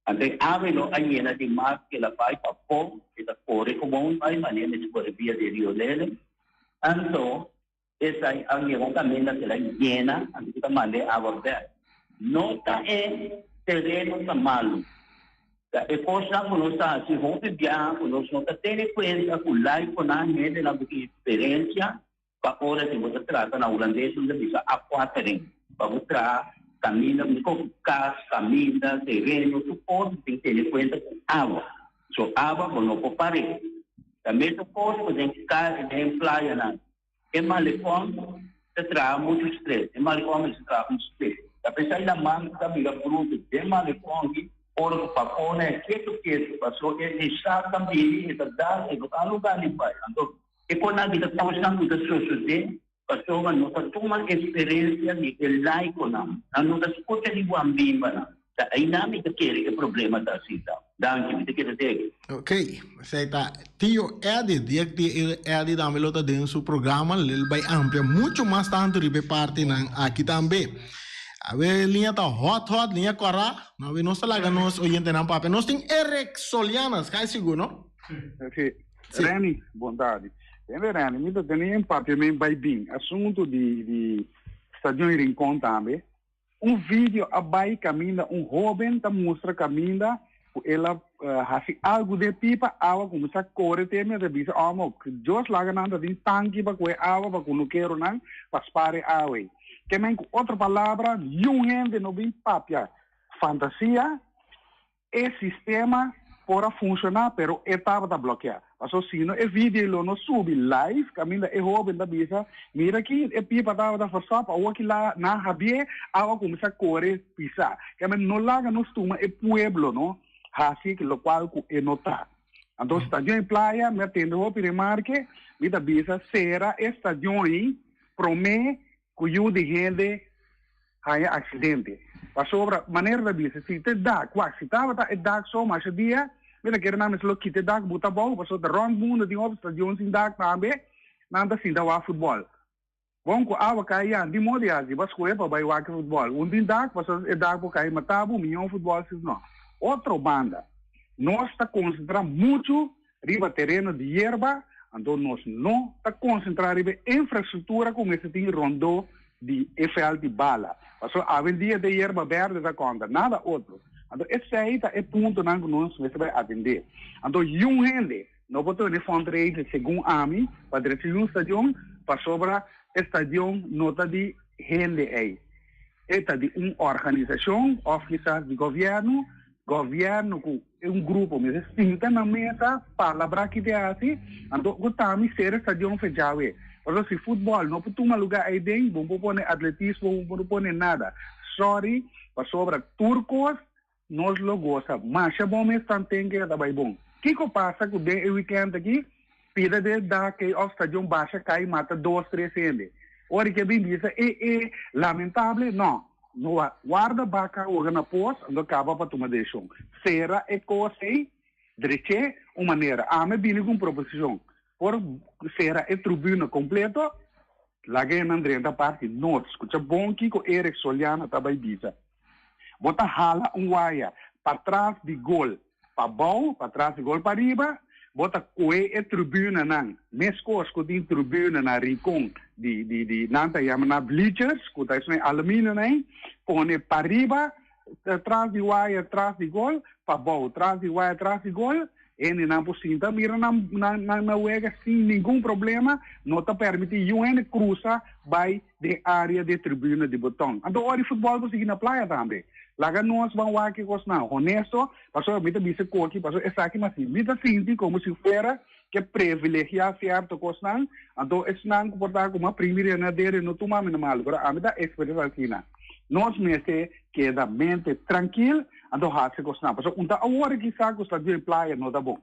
Anto e awe lo a yena di mas ke la bai pafó, e ta kore gewoon bai manera mester kore via di Rio Lele. Anto esai a yega un kaminda ke la yena anto ku ta manda e awa bèk. No ta e tereno ta malu. Ta e kosnan ku nos ta hasi hopi biaha ku nos no ta tene kuenta ku laikonan, hendenan ku tin eksperensia pa ora si bo ta trata na hulandes nan ta bisa afwatering, pa bo traha kaminda, ku kas, kaminda, tereno, tur kos bo tin tene kuenta ku awa. So awa bo no por par'é. Ta mesun kos ku den den playanan. E malekon ta traha muchu stres. E malekon mester traha un stres. Ta p'esei laman ta bira brutu den malekon aki ora ku papona e ketu ketu paso e e sal ta bini e ta dal e no ta luga ni bai. Anto e konan aki ta kosnan ku ta sosodé pasobra no ta tuma eksperensia di e laikonan. Nan no ta skucha di guambimbanan. Ta einan mi ta kere e problema ta asita. Danki, mi ta kere degi. Ok, esei ta Tio Eddy. Dia ku Tio Eddy tambe lo ta den su programa, lo bai amplia mucho mas tantu riba e partinan aki tambe. Awe liña ta hot hot, liña kòrá. Awe nos ta laga nos oyentenan papia. Nos tin Eric Solianas, kai sigur no? Si. Renny, bon tardi. Hende Renny, mi ta tene un papiamen bai bin. Asuntu di di Stadion Rincon tambe. Un video a bai kaminda un hóben ta mustra kaminda. Ku el a hasi algu den pipa, awa kuminsá kore te mi a ta bisa, Omo, Dios laga nan ta tin tanki pa kohe awa pa kunukeronan pa spar e awa ei. Ke men ku otro palabra, niun hende no bin papia fantasia, e sistema por a funshoná pero e tabata blokeá. Paso si no e video lo no subi live kaminda e hoben ta bisa, Mira aki e pipa tabata verstop, awor ki la nan habié, awa kuminsá kore pisá. Keme no laga nos tuma e pueblo no hasi lokual ku e no ta. Anto stadion i playa mi a tende hopi remarke, mi ta bisa sera e stadion ei promé ku yu di hende haña aksidente. Pasobra, manera ta bisa, si ta e dak, wak, si tabata e dak so masha dia, mi ta kere nan mester lo kita e dak buta abou, pasobra ta rònt mundu tin hopi stadion sin dak tambe, nan ta sinta wak futbòl. Bon ku awa kai ya, di moda ya, si bo a skohe pa bai wak e futbòl, un tin dak, pasobra e dak por kai mata bo, mihó futbòl si no. Otro banda, nos ta konsentrá muchu riba tereno di yerba, anto nos no ta konsentrá riba e infrastruktura ku mester tin rondó di e vèlt di bala. Pasobra awendia den yerba bèrdè ta kònta, nada otro. Anto esei ta e puntonan ku nos mester bai atendé. Anto yun hende no por tene fundraising segun ami pa drecha yun stadion pasobra e stadion no ta di hende ei. E ta di un organisashon òf kisas di gobièrnu Gobièrnu ku un grupo mester sinta na mesa palabrá ki te hasi, anto ku tami sera stadion fe djawe. Pasobra si futbòl no por tuma lugá eiden, bo no por pone atletismo, bo no por pone nada. Sòri, pasobra tur kos nos lo gosa masha bon mes tanten ke ta bai bon. Kiko pasa ku den e wikènt aki pida de dak ei òf stadion basha kai mata dos tres hende? Ora ke bin bisa e e lamentable? No. No warda baka hoga na pos anto kaba pa tuma desishon. Sera e kos ei drech'é un manera. Ami a bini ku un proposishon. Por sera e tribuna kompleto, laga e nan drenta parti nort. Skucha bon kiko Eric Soliano ta bai bisa. Bo ta hala un waya patras di gol pabou, patras di gol pariba, bo ta koe e tribunanan, meskos ku tin tribuna na Rincon di di di nan ta yama na bleachers ku ta esnan aluminio nan ei, pone pariba tras di waya tras di gol, pabou tras di waya tras di gol, hendenan por sinta mira nan nan nan wega sin ningun problema, no ta permiti yun hende krusa bai den area di e tribuna di boton. Anto ora di futbol por sigui na playa tambe. Laga nos ban wak e kosnan honesto, pasobra mi ta bisa koki, pasobra esaki mas mi ta sinti komo si fuera ke privilegia sierto kosnan, anto esnan ku por ta ku mas primi rena dere no tuma mi na malu, pero ami ta ekspresa asina. Nos mester keda mente trankil, anto hasi kosnan, pasobra un ta awor kisa ku sta den playa no ta bon.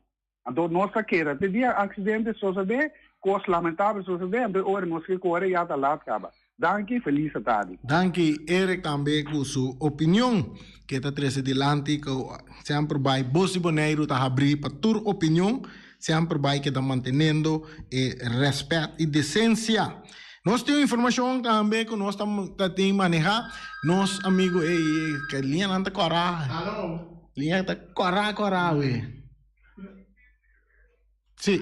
Anto nos ta keda te dia accidente sosode, cos lamentable sosode, anto e ora nos ke core ya ta laat caba. Danki, feliz tardi. Danki Eric tambe cu su opinion ke ta trece dilanti cu semper bay Bos di Boneiru ta habri pa tur opinion, semper bay keda mantenendo e respet y decencia. Nos tin informacion tambe cu nos ta tin maneha nos amigo ey ke liñanan ta cora, liña ta cora cora awe. Sí.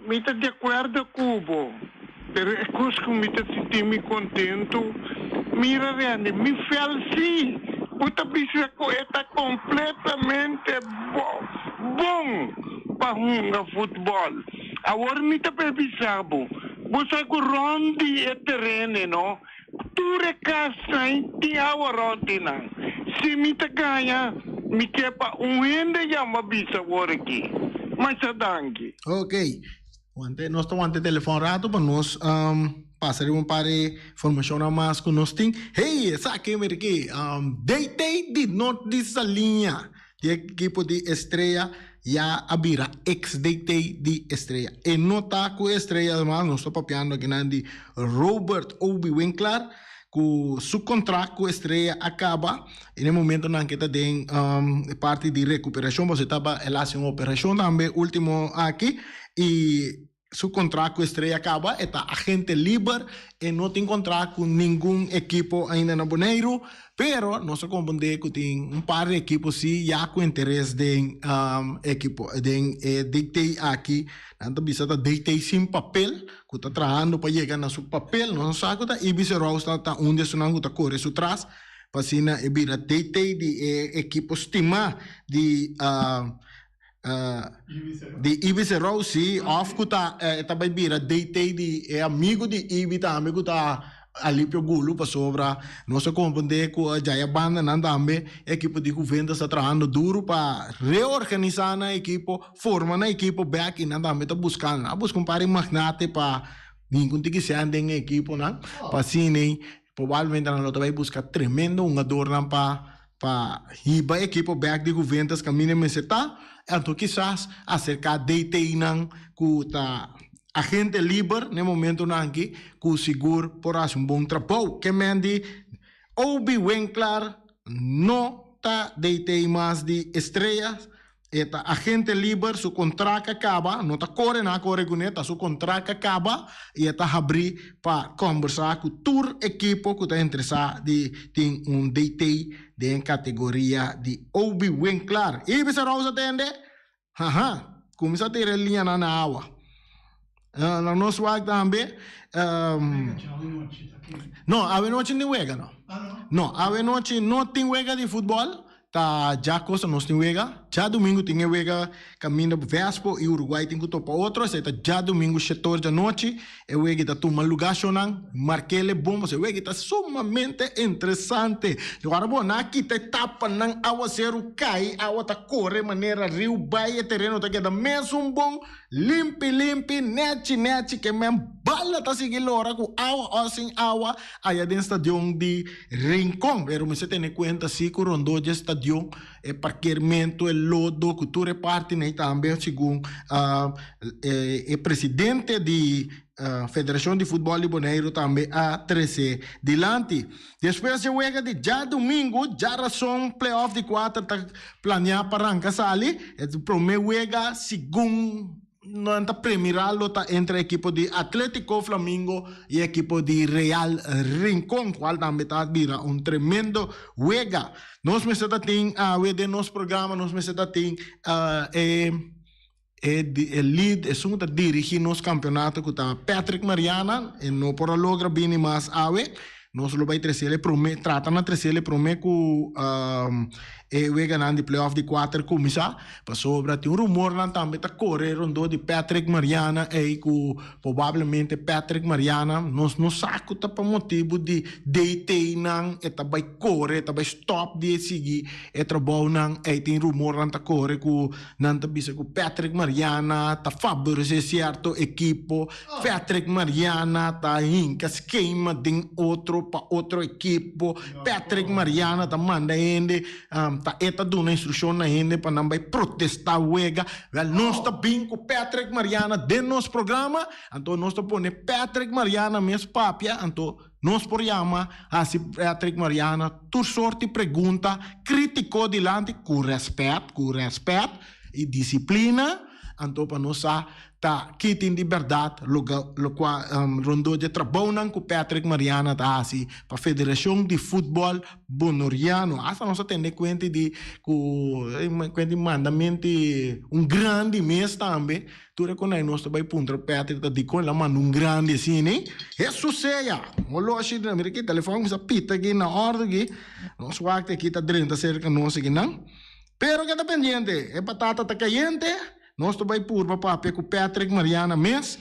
Mi ta di akuerdo ku bo, pero e kos ku mi ta sinti mi kontentu, mira Randy, mi fel sí, bo ta bisa ku e ta kompletamente bon pa hunga futbòl. Awor mi ta por bisa bo, bo sa ku rònt di e terene no, Tur e kasnan tin awa rònt di nan. Si mi ta gaña, mi ke pa un hende yama bisa wor aki. Masha danki. Ok. Wante, nos ta wanta e telefòn rato pa nos pasa riba un par di informashonnan mas ku nos tin. Hey, esaki mira aki, DT di Nort di Saliña. Di ekipo di Estrella ya a bira ex DT di Estrella. E no ta cu Estrella mas, nos ta papiando akinan di Robert Obi Winklaar cu su contract cu Estrella a caba y na e momentonan ke ta den e parti di recuperacion pasobra e taba el a haci un operacion tambe ultimo aki y Su contract cu Estrella caba, e ta agente liber, e no tin contract cu ningun ekipo ainda na Boneiru, pero nos a comprende cu tin un par di ekipo si ya cu interes den ekipo, den e DT aki. Nan ta bisa ta DT sin papel, cu ta trahando pa yega na su papel. Nos no sa cu ta Ibis Rouse ta un di esunnan cu ta core su tras. pa asina e bira DT di e ekipo stimá di di Ibi Serou si òf ku ta e ta bai bira DT di e amigu di Ibi tambe ku ta Alipio Gulu pasobra nos a komprendé ku djaya bandanan tambe e ekipo di Juventus ta trahando duru pa reorganisá nan ekipo, forma nan ekipo bèk i nan tambe ta buskando. Nan a buska un par di magnate pa ningun tiki sèn den e ekiponan pa asina probablemente nan lo ta bai buska tremendo hungadornan pa pa hiba e ekipo bèk di Juventus kaminda mester ta. Anto kisas aserká DT-nan ku ta agente liber na e momentonan aki ku sigur por hasi un bon trabou. Ke men di Obi Winklar no ta DT mas di Estrella, e ta agente liber, su kontrak a kaba, no ta kore nan a kore kuné, ta su kontrak a kaba i e ta habrí pa kòmbersá ku tur ekipo ku ta interesá di tin un DT den kategoria di Obi Winklar. I bisa Rose a tende? Haha, kuminsá tira e liñanan na awa. Na nos wak tambe. No, awe nochi no tin wega no. No, awe nochi no tin wega di futbòl. Ta djakosa nos tin wega. Djadumingu tin e wega kaminda Vespo i Uruguay tin ku topa otro. Esei ta djadumingu shetor djanochi. E wega ta tuma lugá shownan. Mark'el e bon pasobra e wega ta sumamente interesante. Ora bo nan a kita e tapanan awaseru kai, awa ta kore manera riu bai, e tereno ta keda mesun bon. Limpi limpi, nechi nechi ke men bala ta sigui lora ku awa o sin awa aya den stadion di Rincon. Pero mester tene kuenta si ku rondó dje stadion e parkermentu, e lodo ku tur e partinan i tambe segun e presidente di Federashon di Futbòl di Boneiru tambe a trese dilanti. Despues dje wega di djadumingu, djarason playoff di kuater ta planea pa ranka sali. E prome wega segun nan ta premirá lo ta entre ekipo di Atletico Flamingo i ekipo di Real Rincon, kual tambe ta bira un tremendo wega. Nos mester ta tin awe den nos programa nos mester ta tin e E lead, esun ku ta dirigí nos kampeonato ku ta Patrick Mariana, e no por a logra bini mas awe. Nos lo bai trese el e promé, trata na trese el e promé ku e weganan di playoff di kuater kuminsá. Pasobra tin un rumornan tambe ta kore rondó di Patrick Mariana ei ku probablemente Patrick Mariana nos no sa ku ta pa motibu di DT-nan e ta bai kore, e ta bai stòp di e sigui e trabounan ei. Tin rumornan ta kore ku Nan ta bisa ku Patrick Mariana ta faboresé sierto ekipo, Patrick Mariana ta hinka skema den otro pa otro ekipo, Patrick Mariana ta manda hende, ta e ta duna instrukshon na hende pa nan bai protestá wega. Wèl, nos ta bin ku Patrick Mariana den nos programa, anto nos ta pone Patrick Mariana mes papia, anto Nos por yama hasi Patrick Mariana tur sort di pregunta kritiko dilanti ku rèspèt, ku rèspèt i disiplina, anto pa nos sa ta ki tin di bèrdat lokua rondó dje trabounan ku Patrick Mariana ta hasi pa Federashon di Futbòl Bonoriano. Asta nos a tende kuenti di ku kuenti mandamenti un grandi mes tambe. Tur e konai nos ta bai puntra Patrick ta dikon el a manda un grandi asina. Hesus sea! Holoshi di mira aki telefon kuminsa pita aki na ordu aki. Nos wak aki ta drenta serka nos akinan. Pero keda pendiente, e patata ta kayente. Nos ta bai purba papia ku Patrick Mariana mes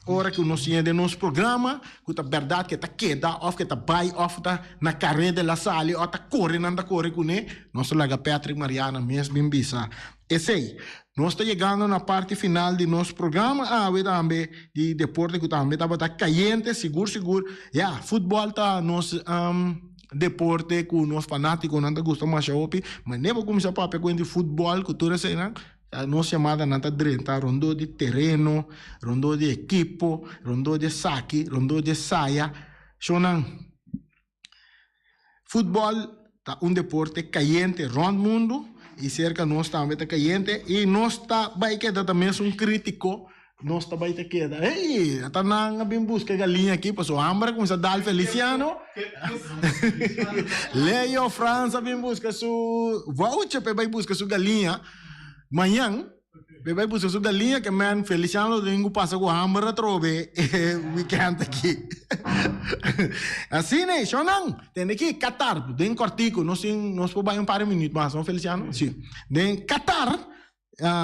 ora ku nos siña den nos programa ku ta bèrdat ku e ta keda òf ku e ta bai òf ta na kareda el a sali òf ta kore nan ta kore kuné. Nos ta laga Patrick Mariana mes bin bisa esei. Nos ta yegando na parti final di nos programa awe tambe di deporte ku tambe tabata kayente sigur sigur. Ya, futbòl ta nos deporte ku nos fanatikonan ta gusta masha hopi. Manera bo kuminsá papia ku hende di futbòl ku tur eseinan, nos yamadanan ta drenta rondó di tereno, rondó di ekipo, rondó di esaki, rondó di esaya. Shownan. Futbòl ta un deporte kayente rònt mundu i serka nos tambe ta kayente i nos ta bai keda ta mesun kritiko, nos ta bai ta keda hey ata nan a bin buska e galiña aki pasobra hamber a kuminsá dal Feliciano, Leo Frans a bin buska su voucher pa e bai buska su galiña mañan. Be bai buska su galiña ke men Feliciano lo tin ku pasa ku hamber atrobe e weekend aki. Asina e, shownan, tende aki Qatar, den kortiku, nos tin, nos por bai un par di minuut mas, no Feliciano? Si. Den Qatar,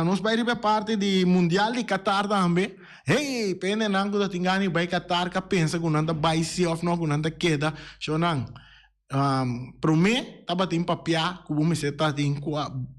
nos bai riba e parti di mundial di Qatar tambe. Hey, pendenan ku ta tin gana di bai Qatar ka pensa ku nan ta bai si of no, ku nan ta keda. Shownan, Promé tabatin papiá ku bo mester ta tin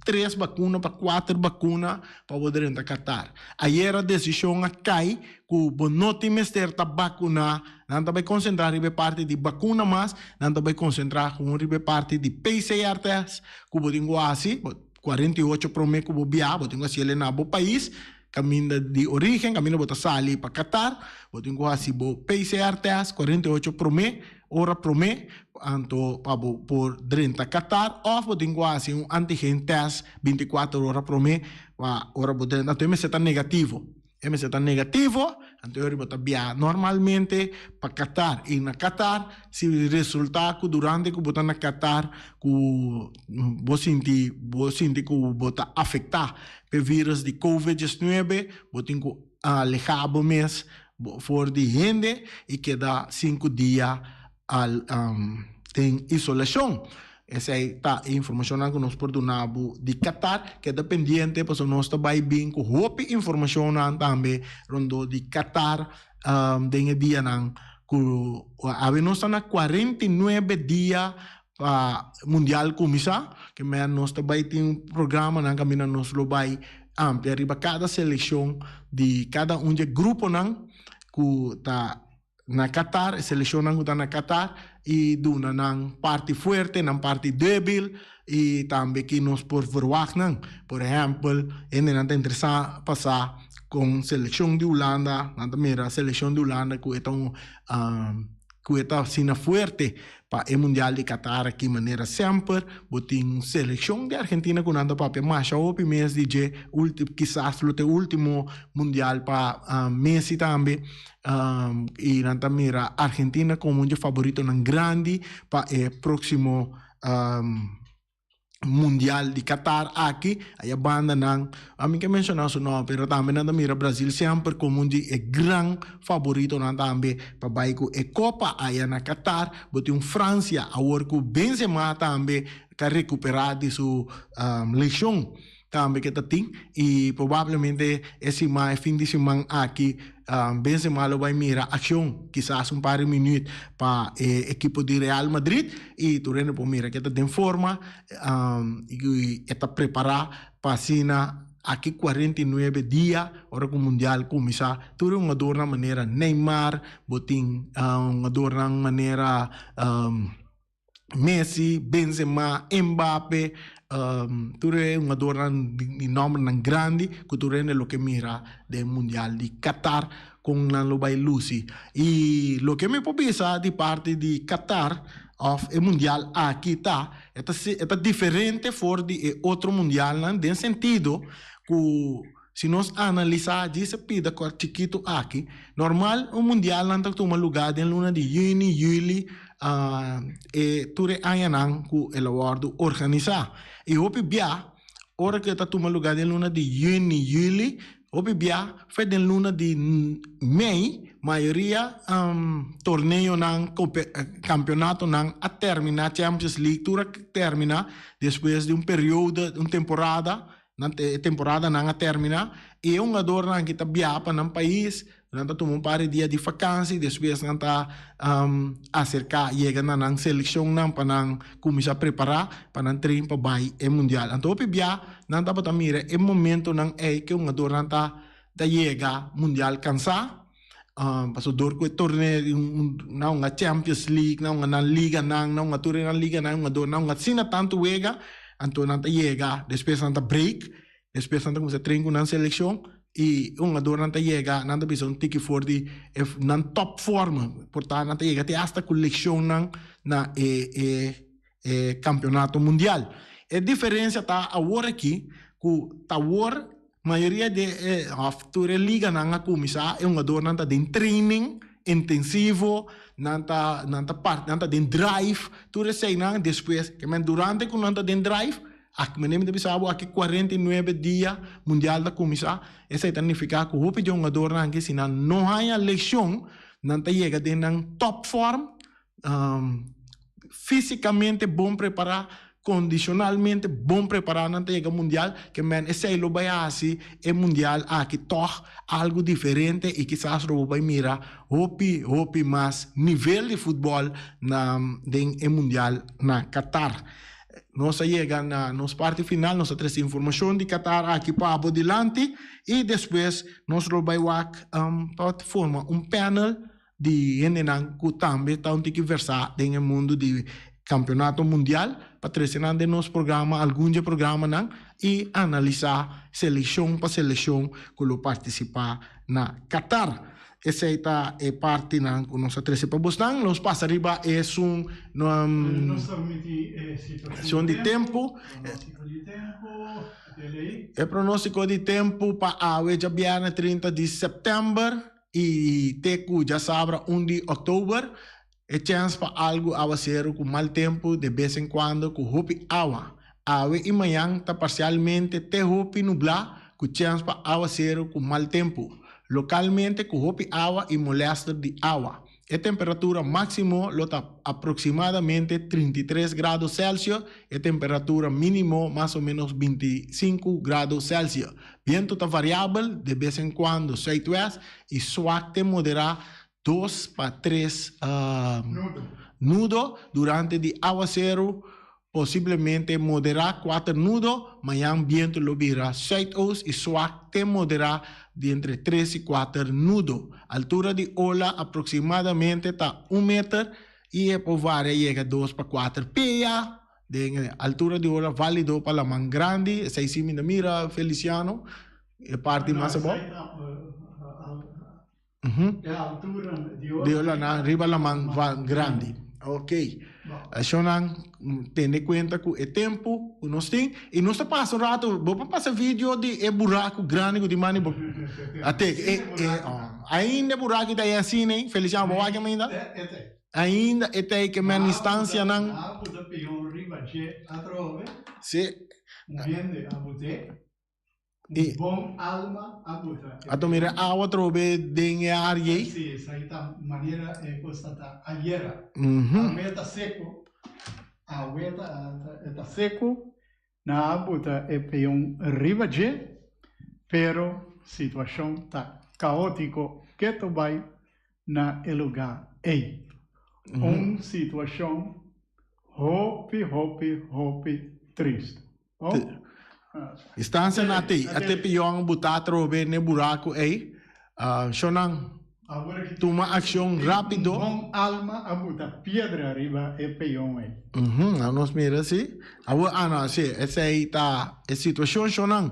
tres bakuna pa kuater bakuna pa bo drenta Qatar. Ayera desishon a kai ku bo no tin mester ta bakuná, nan ta bai konsentrá riba e parti di bakuna mas, nan ta bai konsentrá gewoon riba e parti di PCR test ku bo tin ku hasi 48 promé ku bo biaha, bo tin ku hasi el na bo pais kaminda di orígen, kaminda bo ta sali pa Qatar, bo tin ku hasi bo PCR test 48 promé. Ora promé anto pa bo por drenta Qatar òf bo tin ku hasi un antigen test 24 ora promé pa ora bo drenta anto e mester ta negativo. E mester ta negativo anto e ora bo ta biaha normalmente pa Qatar i na Qatar si resulta ku durante ku bo ta na Qatar ku bo sinti bo sinti ku bo ta afektá p'e virus di covid 19 bo tin ku aleha bo mes Bo for di hende i keda sinku dia al den isolashon. Esei ta e informashonnan ku nos por duna bo di Qatar. Keda pendiente pasobra nos ta bai bin ku hopi informashonnan tambe rondó di Qatar den e dianan ku awe nos ta na 49 dia pa mundial kuminsá. Ke mea nos ta bai tin un programanan kaminda nos lo bai amplia riba kada selekshon di kada un di e gruponan ku ta na Qatar, e selekshonnan ku ta na Qatar i duna nan parti fuerte, nan parti debil i tambe ki nos por verwagt nan. Por ehèmpel, hendenan ta interesá pa sa kon selekshon di Hulanda, nan ta mira selekshon di Hulanda ku e ta un ku e ta asina fuerte pa e Mundial di Qatar aki manera semper bo tin un selekshon di Argentina ku nan ta papia masha hopi mes di dje kisas lo ta e ultimo Mundial pa Messi tambe i nan ta mira Argentina komo un dje faboritonan grandi pa e proksimo Mundial di Qatar aki, aya banda nan, ami ke menciona su nomber, pero tambe nan ta mira Brazil semper como un di e gran favoritonan tambe pa bay cu e copa aya na Qatar. Bo tin un Francia awor cu Benzema tambe ta recupera di su lesion tambe ke ta tin y probablemente e siman, e fin di siman aki Benzema lo bai mira accion kisas un par di minuut pa e ekipo di Real Madrid y tur hende por mira ke ta den forma y e ta prepara pa asina aki 49 dia ora ku mundial kuminsa tur e hungadornan manera Neymar bo tin hungadornan manera Messi, Benzema, Mbappe, tur e hungadornan di nombernan grandi ku tur hende lo ke mira den mundial di Qatar kon nan lo bai lusi. I loke mi por bisa di parti di Qatar òf e mundial aki ta, e ta e ta diferente for di e otro mundialnan den sentido ku si nos analisá djis e pida kòrt chikitu aki, normal un mundialnan ta tuma lugá den luna di yüni, yüli, e tur e añanan ku el a wòrdu organisá. I hopi bia, ora ku e ta tuma lugá den luna di yüni, yüli, hopi bia fe den luna di mei, mayoria torneonan, kampionatonan a terminá, Champions League tur a terminá despues di un periodo, un temporada. Nan e temporadanan a termina y e hungadornan aki ta biaha pa nan pais, nan ta tuma un par di dia di vakansi, despues nan ta acerca yega na nan seleccionnan pa nan cuminsa prepara pa nan train pa bay e mundial. Anto hopi bia nan tabata mira e momentonan ey cu e hungadornan ta ta yega mundial cansa, pasobra dor cu e torneo nan hunga Champions League, nan hunga nan liganan, nan hunga tur e nan liganan, e hungadornan hunga asina tanto wega, anto nan ta yega, despues nan ta break, despues nan ta cuminsa train cu nan seleccion y e hungadornan ta yega, nan ta bisa un tiki for di e nan top forma, por ta nan ta yega te hasta cu lesionnan na e e e campeonato mundial. E diferencia ta awor aki cu ta awor mayoria di e of tur e liganan a cuminsa, e hungadornan ta den training intensivo, nan ta nan ta part nan ta den drive, tur eseinan despues, durante cu nan ta den drive. Aki manera mi ta bisa bo aki 49 dia mundial ta kuminsá, esei ta nifiká ku hopi di e hungadornan aki si nan no haña leshon nan ta yega den nan top form Físikamente bon prepará, kondishonalmente bon prepará nan ta yega mundial, ke men esei lo bai hasi e mundial aki tòg algu diferente i kisas lo bo bai mira hopi hopi mas nivel di futbòl na den e mundial na Qatar. Nos a yega na nos parti final, nos a trese informashon di Qatar aki pa bo dilanti i despues nos lo bai wak pa forma un panel di hendenan ku tambe ta un tiki versá den e mundu di kampionato mundial pa trese nan den nos programa, algun dje programanan i analisá selekshon pa selekshon ku lo partisipá na Qatar. Esei ta e partinan ku nos a trese pa bosnan. Nos pasa riba esun Nos di tempu. E pronóstiko di tempu pa awe djabièrnè 30 di sèptèmber. I te ku djasabra un di òktober, e chèns pa algu awaseru ku mal tempu de bes en kuando ku hopi awa. Awe i mañan ta parsialmente te hopi nublá ku chèns pa awaseru ku mal tempu, lokalmente ku hopi awa i molèster di awa. E temperatura máksimo lo ta aproksimadamente 33 grado Celsius, e temperatura mínimo mas o ménos 25 grado Celsius. Bientu ta variabel, de bes en kuando suidwest i swak te moderá dos pa tres nudo durante di awaseru, posiblemente moderá kuater nudo. Mañan bientu lo bira suidoost i swak te moderá di entre tres i kuater nudo. Altura di ola aproksimadamente ta un meter i e por varia yega dos pa kuater pia. Den altura di ola válido pa laman grandi, esei si mi ta mira Feliciano, e parti mas abou. E altura di ola. Di ola nan riba laman grandi. Ok. Ashonan tene kuenta ku e tempu ku nos tin i nos ta pasa un ratu, bo por pasa video di e buraku grandi ku tin mani bo a teke e ainda e buraku ta e asina Feliciano bo wak ainda? Ainda e ta e ke men instancianan. A buta peon riba dje atrobe. Si. Un hende a but'é. Un bon alma a buta e. Ato mira awa atrobe den e área ei. Si, esaki ta manera e kos ta ta ayera. Awe ta seko. Awe ta e ta seko. Nan a buta e peon riba dje, pero situashon ta kaótiko keto bai na e lugá ei. Un situashon hopi hopi hopi tristu. Instansia na te, a te peon buta atrobe n'e buraku ei. Shonnan, tuma akshon rápido. Un bon alma a buta piedra riba e peon ei. Uhum, nos mira si. Awor, ah no, si, esei ta e situashon, shonnan.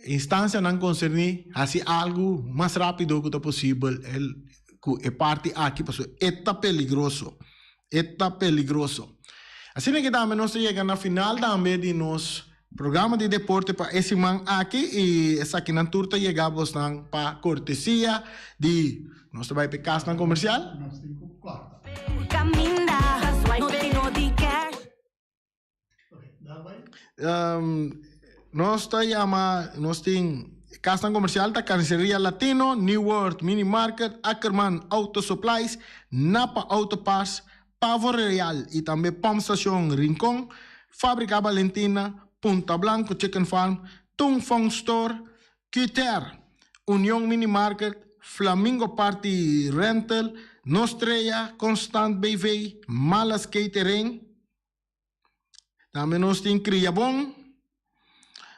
Instansianan konserní hasi algu mas rápido ku ta posibel ku e parti aki, pasobra e ta peligroso. E ta peligroso. Asina ke tambe nos ta yega na final tambe di nos programa di deporte pa e siman aki i esakinan tur ta yega bosnan pa kortesia di nos ta bai pa e kasnan komersial. Nos ta yama nos tin kasnan komersial ta Carniceria Latino, New World Mini Market, Ackerman Auto Supplies, Napa Auto Parts, Pavo Real i tambe Pump Station Rincon, Fabrica Valentina, Punta Blanco Chicken Farm, Tung Fong Store, Qter, Union Mini Market, Flamingo Party Rental, Nostrea, Constant BV, Malas Catering. Tambe nos tin Kriabon,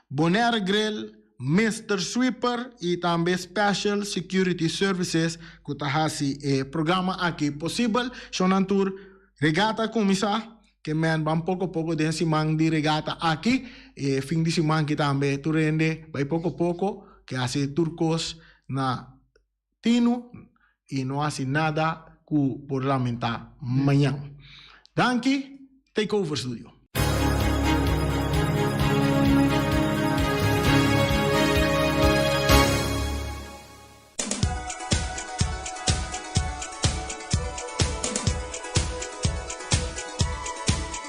Bonaire Grill, Mister Sweeper y tambe Special Security Services cu ta haci e programa aki posibel. Shownan tur regata a cuminsa, ke men ban poco poco den siman di regata aki. E fin di siman ki tambe tur hende bay poco poco ke haci tur cos na tinu y no haci nada cu por lamenta mañan. Danki, Take Over Studio.